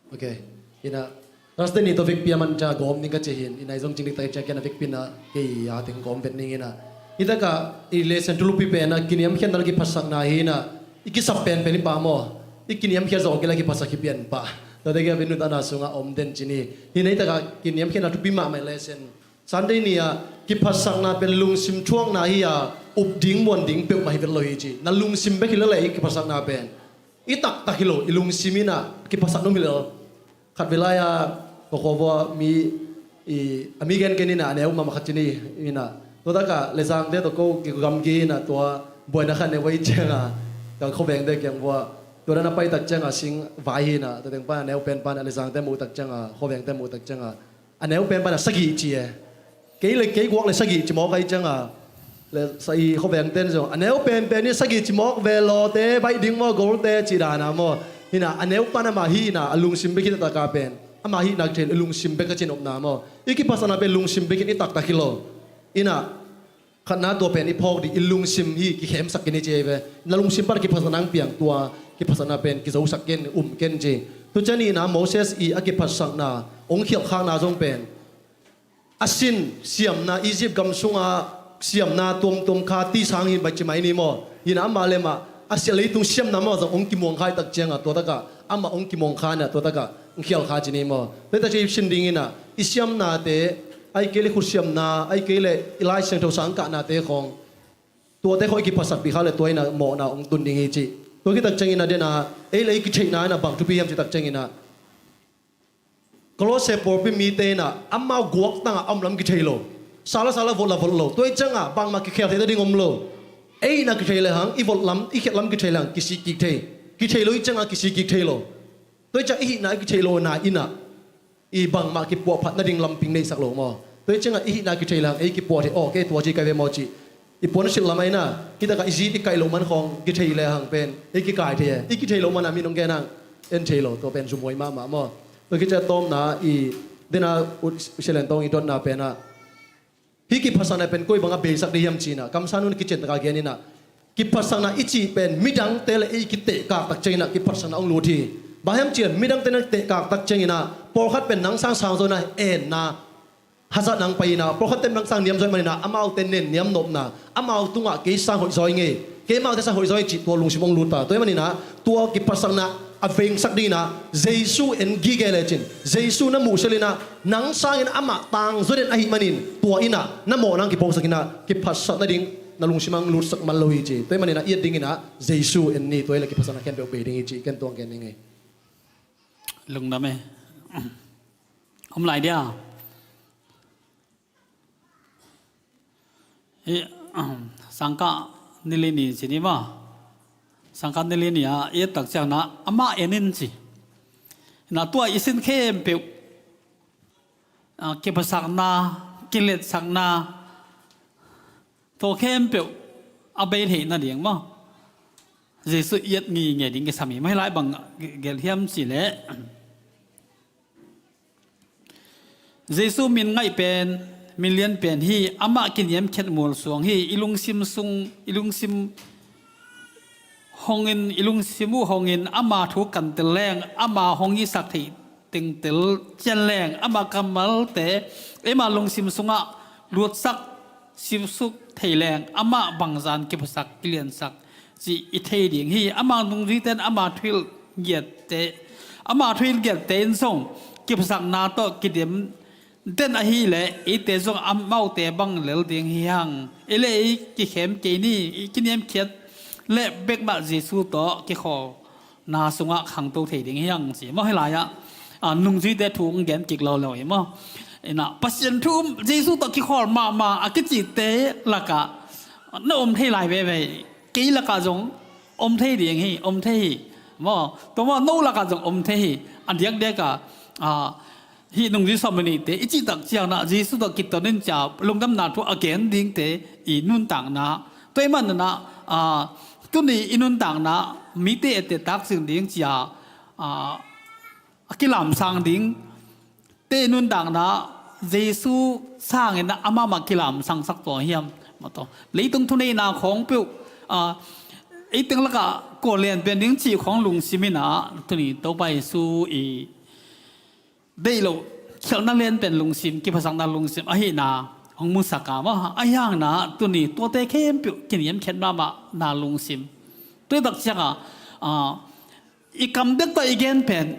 Ok. Ina, Thursday ni tawh vekpi a man ca gawm ning ka ci hin. Ina i zong cing dik tak i cia kian a vekpi na kei a teng gawm vet ning ina. Hi taka i lesson thulupi pen a kiniamkhiatna le kiphatsakna hi ina. I kisap penpen i pah maw. I kiniamkhiat zawh kei le kiphatsak hi pian pah. Tua dek a venu tana sungah om den cin hi. Hi nei taka kiniamkhiatna thupi mahmah i lesson. Sunday ni-a kiphatsakna pen lungsim thuakna hi-a, up ding muan ding peuhmah hi vet lo hi ci. Na lungsim bek hi lele i kiphatsakna pen. I taktak hi lo, i lungsim ina kiphatsak nung hi lo. Khat ve lai-a, ka khua vua mi, i, a mi gengen ina, a neu mahmah khat ci ni ina. Tua taka, Lezangte tawh ko, kigamgi ina, tua, buaina khat neu vai cianga, ka khuavengte kiang vua. Tua dana pai tak cianga, sing vai hi ina, tua teng pan a neu pen pan, a Lezangte muh tak cianga, khuavengte muh tak cianga. A neu pen pana sagih ci e. Kei le kei guak le sagih ci mawk ahi cianga. Le sa i khuaveng ten zong a neu penpen i sagih ci mawk ve lawte, baih ding maw, golte ci dana maw. Hina a neu pan amah hihna a lungsim bek hi taktak a pen. Amah hihna kithei lo, i lungsim bek a cin opna maw. I kiphatsakna pen lungsim bek in i taktak hi lo. Ina khatna tua pen i phawk dih, i lungsim hi kikhemsak ken i ci hi ve. Na lungsim pan a kiphatsakna ang piang tua, kiphatsakna pen kizosak ken, um ken ci. Tucia nihna Moses i a kiphatsakna ong khialhkhakna zong pen A sin siamna, Egypt gam sunga siamna tuamtuam kha ti sang hi bai ci mai ni maw? Hina amah le mah a sia leitung siamna mah zong hong kimuang khai tak cianga tua taka amah hong kimuang kha na tua taka hong khial kha ci ni maw? Tua tak ci i sin dingina i siamnate, ai kei le khusiamna, ai kei le i Lai Siangtho sang kahnate khawng, tuate khawng i kiphasak pi kha le tua ina mawhna hong tun ding hi ci. Tua kitak ciangina dena ei le ei kitheihna ina bang thupi hiam ci tak ciangina Kolose pawlpi mite ina amau guaktanga a om lam kithei lo. Sala sala vot la vot lo. Tua i cianga bangmah kikhel theihna ding om lo. Ei ina kithei le hang, i vot lam, i khiat lam kithei le hang kisik kik thei. Kithei lo i cianga kisik kik thei lo. Tua i cianga i hihna i kithei lo na ina i bangmah kipuahphat nading lamping neihsak lo maw? Tua i cianga i hihna kithei le hang ei kipuah thei, aw kei tua ci kai ve maw ci. I puan silh lam aina hi taka i zit i kaih loh man khawng kithei le hang pen i kikai thei e. I kithei loh mana min hong gen hang en thei lo, tua pen zumhuai mahmah maw? Tua kicia tawmna i dena ut sialen tawng i dotna pena hi kiphatsakna pen koi banga beisak ding hiam cina kamsang nun kician taka genina kiphatsakna i cih pen midangte le i kitehkak tak ciangina kiphatsakna hong lut hi. Bang hiam cina midangte na tehkak tak ciangina pawlkhat pen nang sang sang zona enna hazat nang paina, pawlkhatte nang sang niam zawi manina, amaute nen niam nopna, amau tungah kei sang hoih zawi ngei, kei amaute sang hoih zawi cih tua lungsim hong lut ta. Tua hi manina tua kiphatsakna a vengsak dingina Jesu en gige lecin, Jesu na muhselina nang sangin amah tangzua den ahi manin tua ina na mawh nang kiphawksakina kiphatsak nading na lungsim ang lutsak man lo hi ci. Tua hi manina i et dingina Jesu en ni, tua ila kiphatsakna khempeuh bei ding hi ci. Ken tuang ken ding hi. Lungdam e. Om lai dia. Hi, sangkah nilini ci ni maw? Sangkah nilini a i et tak ciangna amah en in ci. Na tua i sin khempeuh, ah, kiphatsakna, kiletsakna, tua khempeuh a bei theih nading maw? Jesu i et ngei ngei ding kisam hi maw? Hi lai bang gelh hiam ci leh Jesu min ngaih pen, min lian pen hi, amah kiniamkhiat mualsuang hi, i lungsim sung, i lungsim hongin, i lungsim uh hongin, ama thu kan tel leng, ama hong hisak theih tengtel cian leng, ama kammalte, eima lungsim sungah luatsak, sipsuk thei leng, amah bangzan kiphasak, kiliansak, cih i thei ding hi. Amah nungzuite in ama thuhilh giatte, ama thuhilh giatte in zong kiphasakna tawh kidem den ahih leh eite zong amaute bang lel ding hi hang. Ei le ei kikhem kei ni, i kiniamkhiat le bekmah Jesu tawh kikhawlna sungah khangto thei ding hi hang ci maw? Hi lai-ah, ah, nungzuite thu hong gen kik lo lo hi maw? Ina Pasian thu, Jesu tawh kikhawl mahmah a kicite lakah na om thei lai veve. Kei lakah zong om thei ding hi, om thei hi. Maw, tua maw, no lakah zong om thei hi. A diakdiakah, ah, hih nungzui sawm le nihte i cihtak ciangna Jesu tawh kiton in cia lungdamna thu a gen dingte i nuntakna. Tua ahih maninah, ah, tuni i nuntakna mite ette takcing ding cia, ah, a kilamsang ding te i nuntakna Jesu sangin amah mah kilamsangsak tua hiam? Maw tua leitung thuneihna khawng peuh, ah, ei teng lakah kua lian pen ding cih khawng lungsim inah tuni Topa Jesu i deih loh khialhna lian pen lungsim, kiphasakna lungsim ahihna hong musak a maw? Ahi hangna tuni tuate khempeuh kiniamkhiat mahmahna lungsim. Tuitak ciangah, ah, i kam bek tawh i gen pen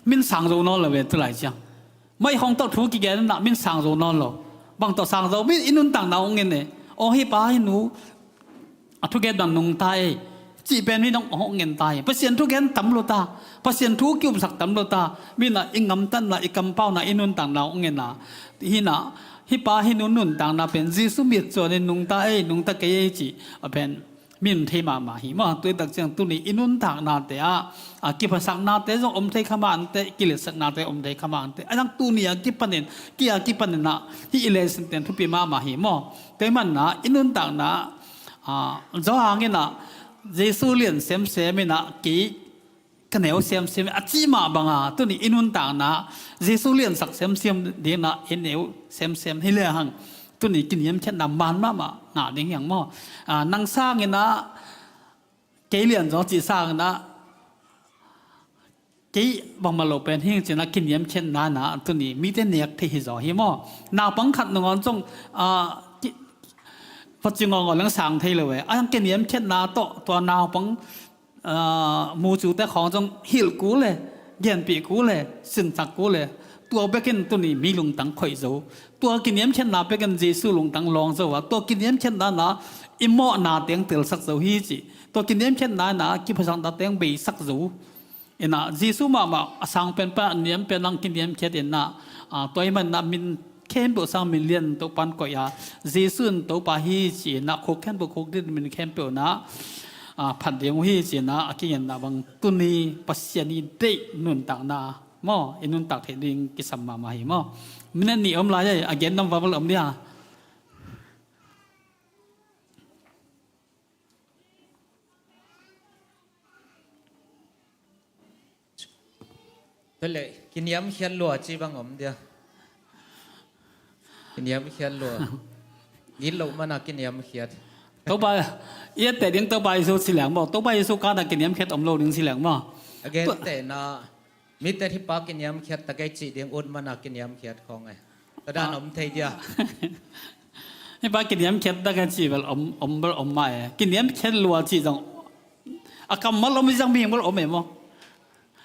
min sang zo nawn lo ve tu lai ciang. Maihong tawh thu kigen inah min sang zo nawn lo. Bang tawh sang zo, min i nuntakna hong en e. Aw, hih pa hih nu a thugen bang nungta ei cih pen min hong, hong en ta hi. Pasian thugen tam lo ta, Pasian thu kiumsak tam lo ta. Minah i ngamtatna, i kampauna, i nuntakna hong en a, hinah hih pa hih nu nuntakna pen Jesu mitsuanin nungta ei, nungta kei ei cih a pen min thei mahmah hi maw? Tuitak ciang tuni i nuntaknate ah, a, kiphasaknate zong om thei kha mah ante, kiletsaknate om thei kha mah ante. A dang tuni a kipanin, ki a kipanin ah hih i lesson pen thupi mahmah hi maw? Tua ahih maninah i nuntakna, a, Johan inah Jesu lian semsem inah kei ka neu semsem a cih mah banga tuni i nuntakna Jesu liansak semsem dingna i neu semsem hi lehang tuni kiniamkhiatna man mahmah ngah ding hiang maw? A, nang sanginah kei lian zaw cih sanginah kei bangmah lo pen hing cina kiniamkhiatna na tuni mite nek thei hi zaw hi maw? Naupang khat nangawn zong, ah, ki-, va ci ngawngawn leng sang thei lo e. A kiniamkhiatna tawh tua naupang, ah, mucute khawng zong hilh kul e, genpih kul e, sinsak kul e. Tua bekin tuni mi lungtang khoih zo. Tua kiniamkhiatna bekin Jesu lungtang lawng zo a, tua kiniamkhiatna na i mawhna teng telsak zo hi ci. Tua kiniamkhiatna na kiphatsakna teng beisak zo. Ina, Jesu mahmah a sang pen pa niam pen ang kiniamkhiat ina, ah, tua i man na min khempeuh sang min lian Topan koih a, Jesu in Topa hi ci ina, khuk khempeuh khuk din min khempeuh na, ah, phat ding uh hi ci ina, a kigenna bang tuni Pasian i deih nuntakna maw, i nuntak theih ding kisam mahmah hi maw? Minute nih om lai ei, a gen nam va bel om dia. Tua leh, kiniamkhiat lua ci bang om dia. Kiniamkhiat lua. Gitloh mana kiniamkhiat. Topa, i etteh ding Topa Jesu ci leng maw. Topa Jesu kana kiniamkhiat om lo ding ci leng maw. A gentehna, mite hih pa kiniamkhiat ta kei cih ding ut mana kiniamkhiat khawng e. Tua dan om thei dia. Hih pa kiniamkhiat ta kei cih bel om, om bel om mah e. Kiniamkhiat lua cih zong a kammal om i zang mihing bel om e maw?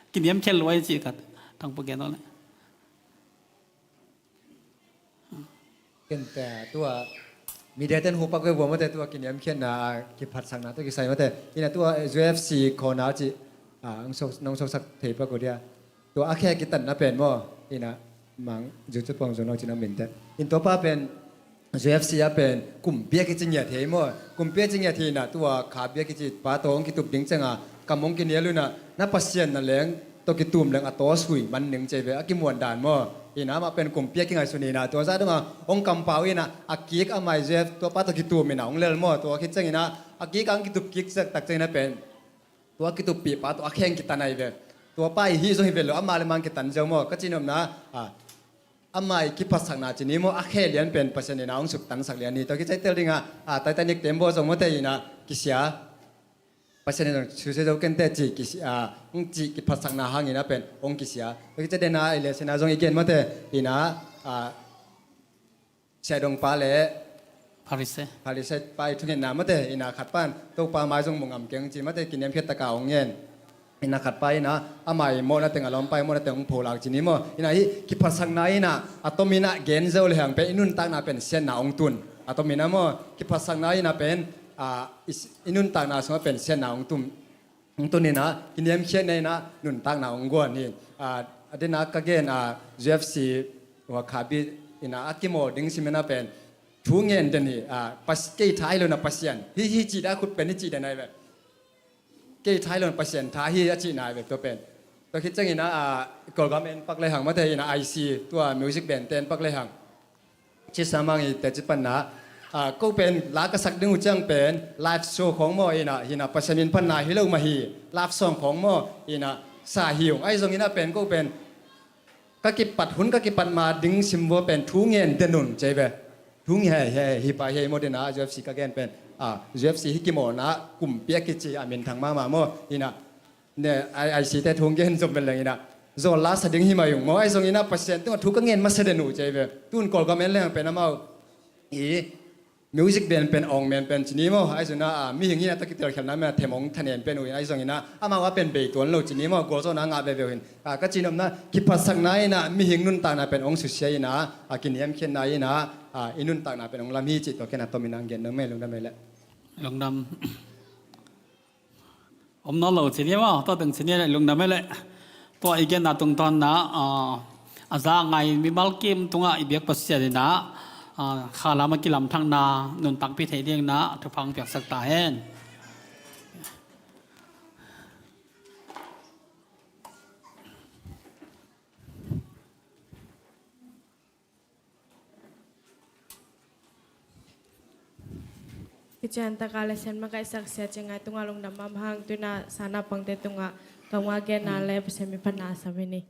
Kiniamkhiat lua i cih khat. Thang pa gen aw le. Kente tua, media ten hupak ve vua mate tua kiniamkhiatna a kiphatsakna tua kisai mate. Ina tua U F C khawna ci, a, nong sok, nong soksak thei pak uh dia. Tua a khe kitanna pen maw. Ina mang zu cu pawng zu nong cina minte. In tua pa pen U F C a pen kumpiak kici ngiat hi maw. Kumpiak kici ngiat hi ina tua kha biak kici pa tawh hong kitup ding cianga kam hong kinial uh ina na Pasian na leng tawh kitum leng a taw sui man ning cei ve a kimuan dan maw. Ina amah pen kumpiak kingaihsun ina tua zah dong a hong kampau ina a kik amah i zef tua pa tawh kitum ina hong lel maw. Tua khit ciang ina a kik a hong kitup kik ciang tak ciang ina pen tua kituppih pa tua a kheng kitan ahi ve. Tua pa i hih zong hi ve lo amah le mang kitan zeu maw ka ci nopna. A, amah i kiphatsakna ci ni maw a khe lian pen Pasian ina hong suktansak lian hi. Tua khit ciang tel dinga, a, Titanic tembaw zong mawte ina kisia. Pasian in zong susia zo kente cih kisi, a, hong cih kiphatsakna hangin a pen hong kisia. Tua khit ciang dena i le sina zong i gen mawte ina, a, siahdong pa le Pharisee. Pharisee pa i thungetna mawte ina khat pan Topa mai zong mu ngam keng ci mawte kiniamkhiat taka hong ngen. Ina khat pa ina amah i mawhna teng a lawmpa i mawhna teng hong pholak ci ni maw. Ina hih kiphatsakna ina a tom ina gen zo le hang pen i nuntakna pen siatna hong tun. A tom ina maw kiphatsakna ina pen, a, i, i nuntakna sungah pen siatna hong tun. Hong tun ina kiniamkhiatna ina nuntakna hong guan hi. A, a dena ka gen, a, U F C hua khabi ina a kimawl ding sim ina pen thu ngen den hi. A, pas, kei tha hi lo na Pasian hi hi cih da khut pen hi cih den ai ve. Kei tha hi lo na Pasian tha hi a cih nai ve tua pen. Tua khit ciang ina, a, Kawlgam en pak le hang mate ina I C tua music band te en pak le hang. Ci sa mang i te ci panna, a, ko pen la ka sak ding uh ciang pen live show khawng maw ina hina Pasian min panna hi lo mah hi. Love song khawng maw ina sa hi ung ai zong ina pen ko pen ka kipat hun ka kipat ma ding sim vua pen thu ngen den un cei ve. Thu ngen he, he, hi pa he maw dena U F C ka gen pen, a, U F C hi kimawlna kumpiak kici a minthang mahmah maw ina. Ne, ai, ai site thu gen zom vel leng ina. Zawl la sa ding hi mai ung maw ai zong ina Pasian tungah thu ka ngen masa den uh cei ve. Tun Kawlgam en leng pen amau i music band pen awng men pen ci ni maw ai zong ina, a, mihing ina ta kitelkhialhna men a them hong thanen pen uh ina ai zong ina amau a pen bei tuan lo ci ni maw gualzawhna ngah veve uh hin. A, ka ci nopna kiphatsakna ina mihing nuntakna pen hong susia ina, a, kiniamkhiatna ina, a, i nuntakna pen hong lam hi cih tua ken a tom ina ang gen nang mei lungdam mei leh. Lungdam. Om nawn lo ci ni maw, tua teng ci ni leh lungdam e leh. Tua i genna tungtawn na, a, a za ngai mimal kim tungah i biak Pasian ina, a, kha lam a kilamthakna nuntakpih theih dingna thupha hong piaksak ta hen. Kician taka lesson makaihsak sia cingai tunga lungdam mahmah hang tuina sana pangte tunga kaunga genna le Pasian min phatna sam hi ni.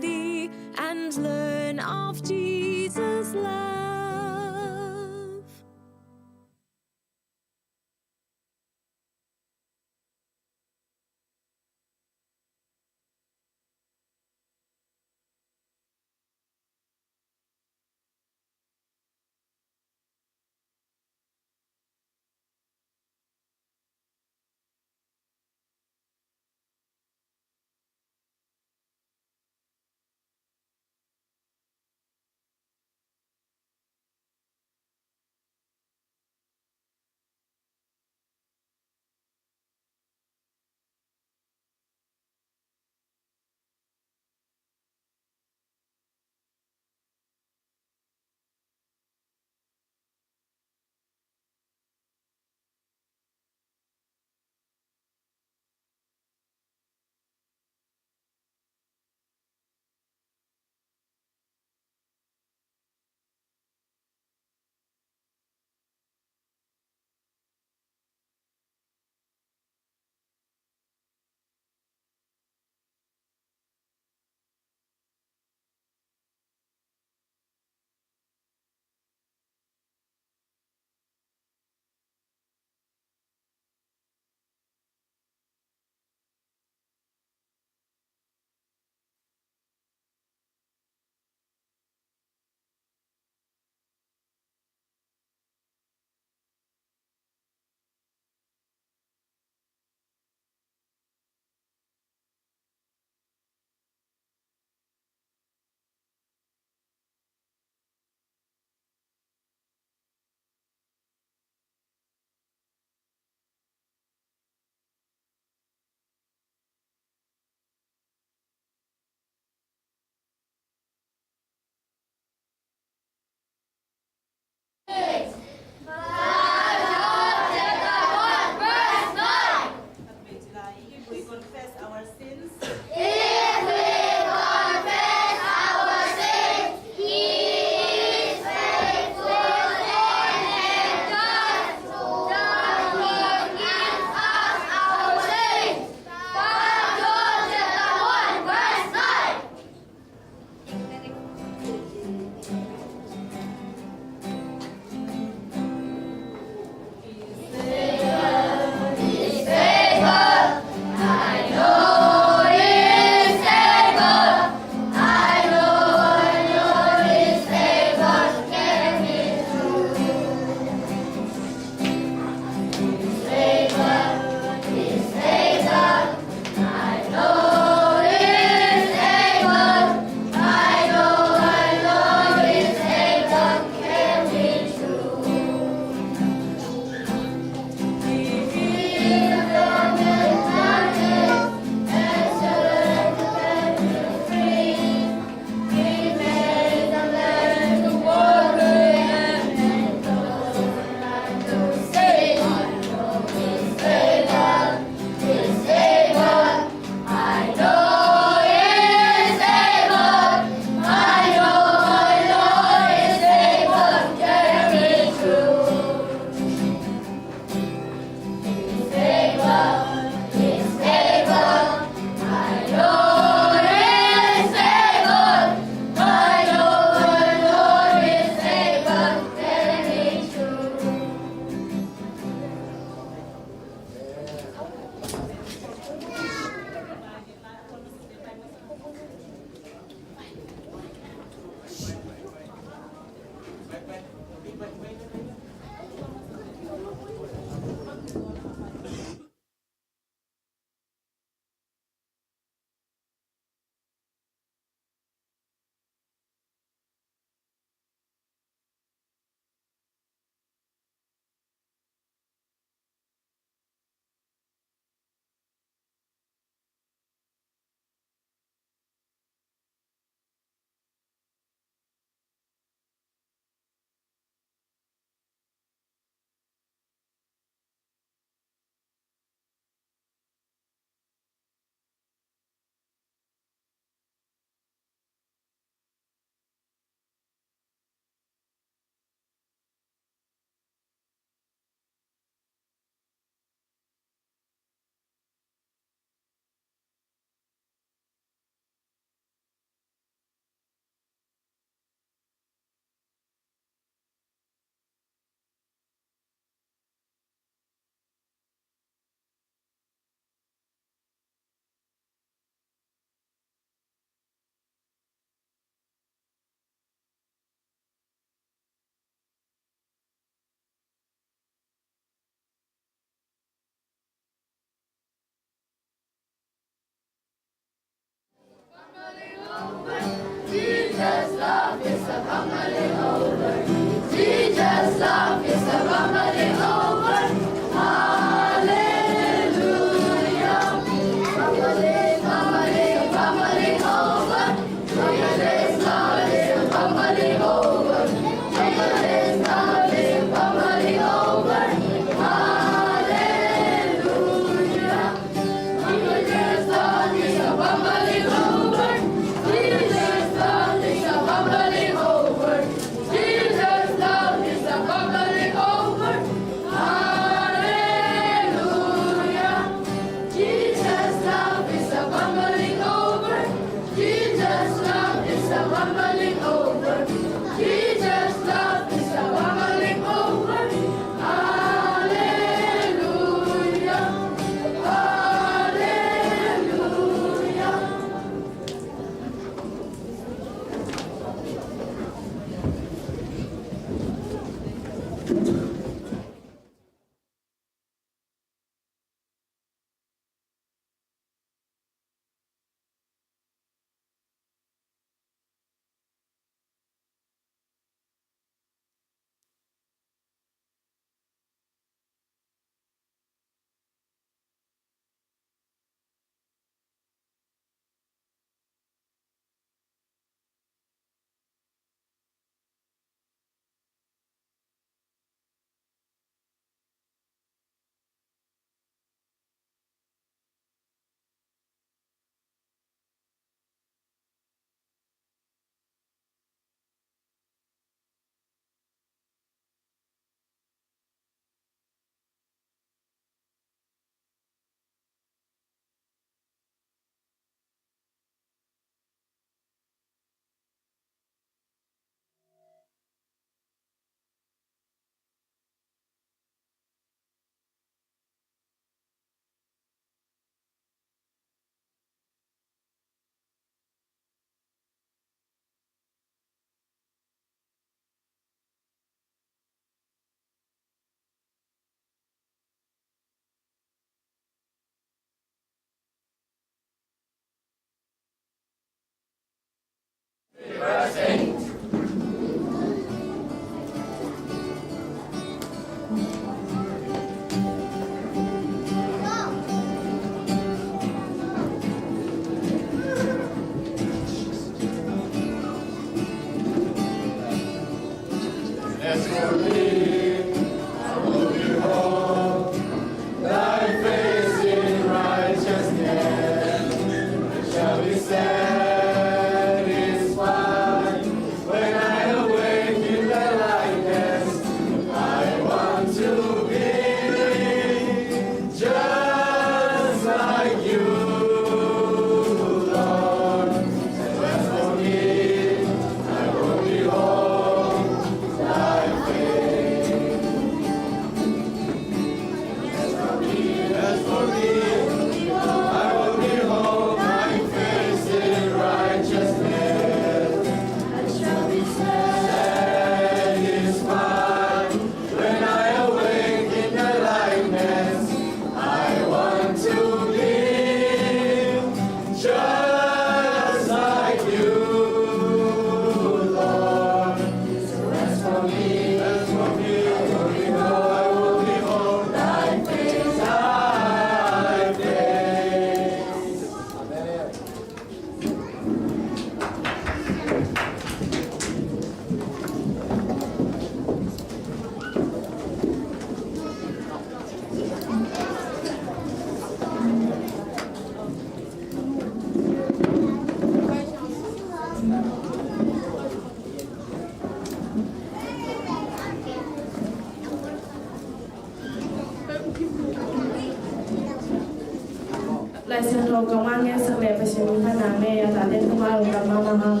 Lai Siangtho kong ngen sak leh Pasian min phatna nei a, tate tungah lungdam mahmah hang.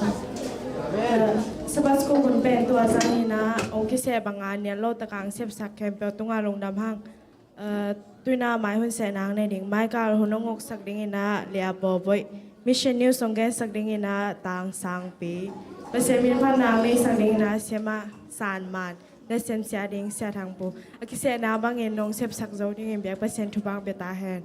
Eh, Sabbath school hun pen tua zang hi-in ah, ong kiseh banga nial lo takin sepsak khempeuh tungah lungdam hang. Eh, tu-in ah mai hun sehna nei ding, mai kal hun ong uksak dingin ah Lia Baw Voih, Mission News ong gensak dingin ah Tang Sang Pi, Pasian min phatna neisak dingin ah Siama San Man, leh semsia ding Sia Thang Pu. A kisehna bangin nong sepsak zo dingin biak Pasian thupha pia ta hen.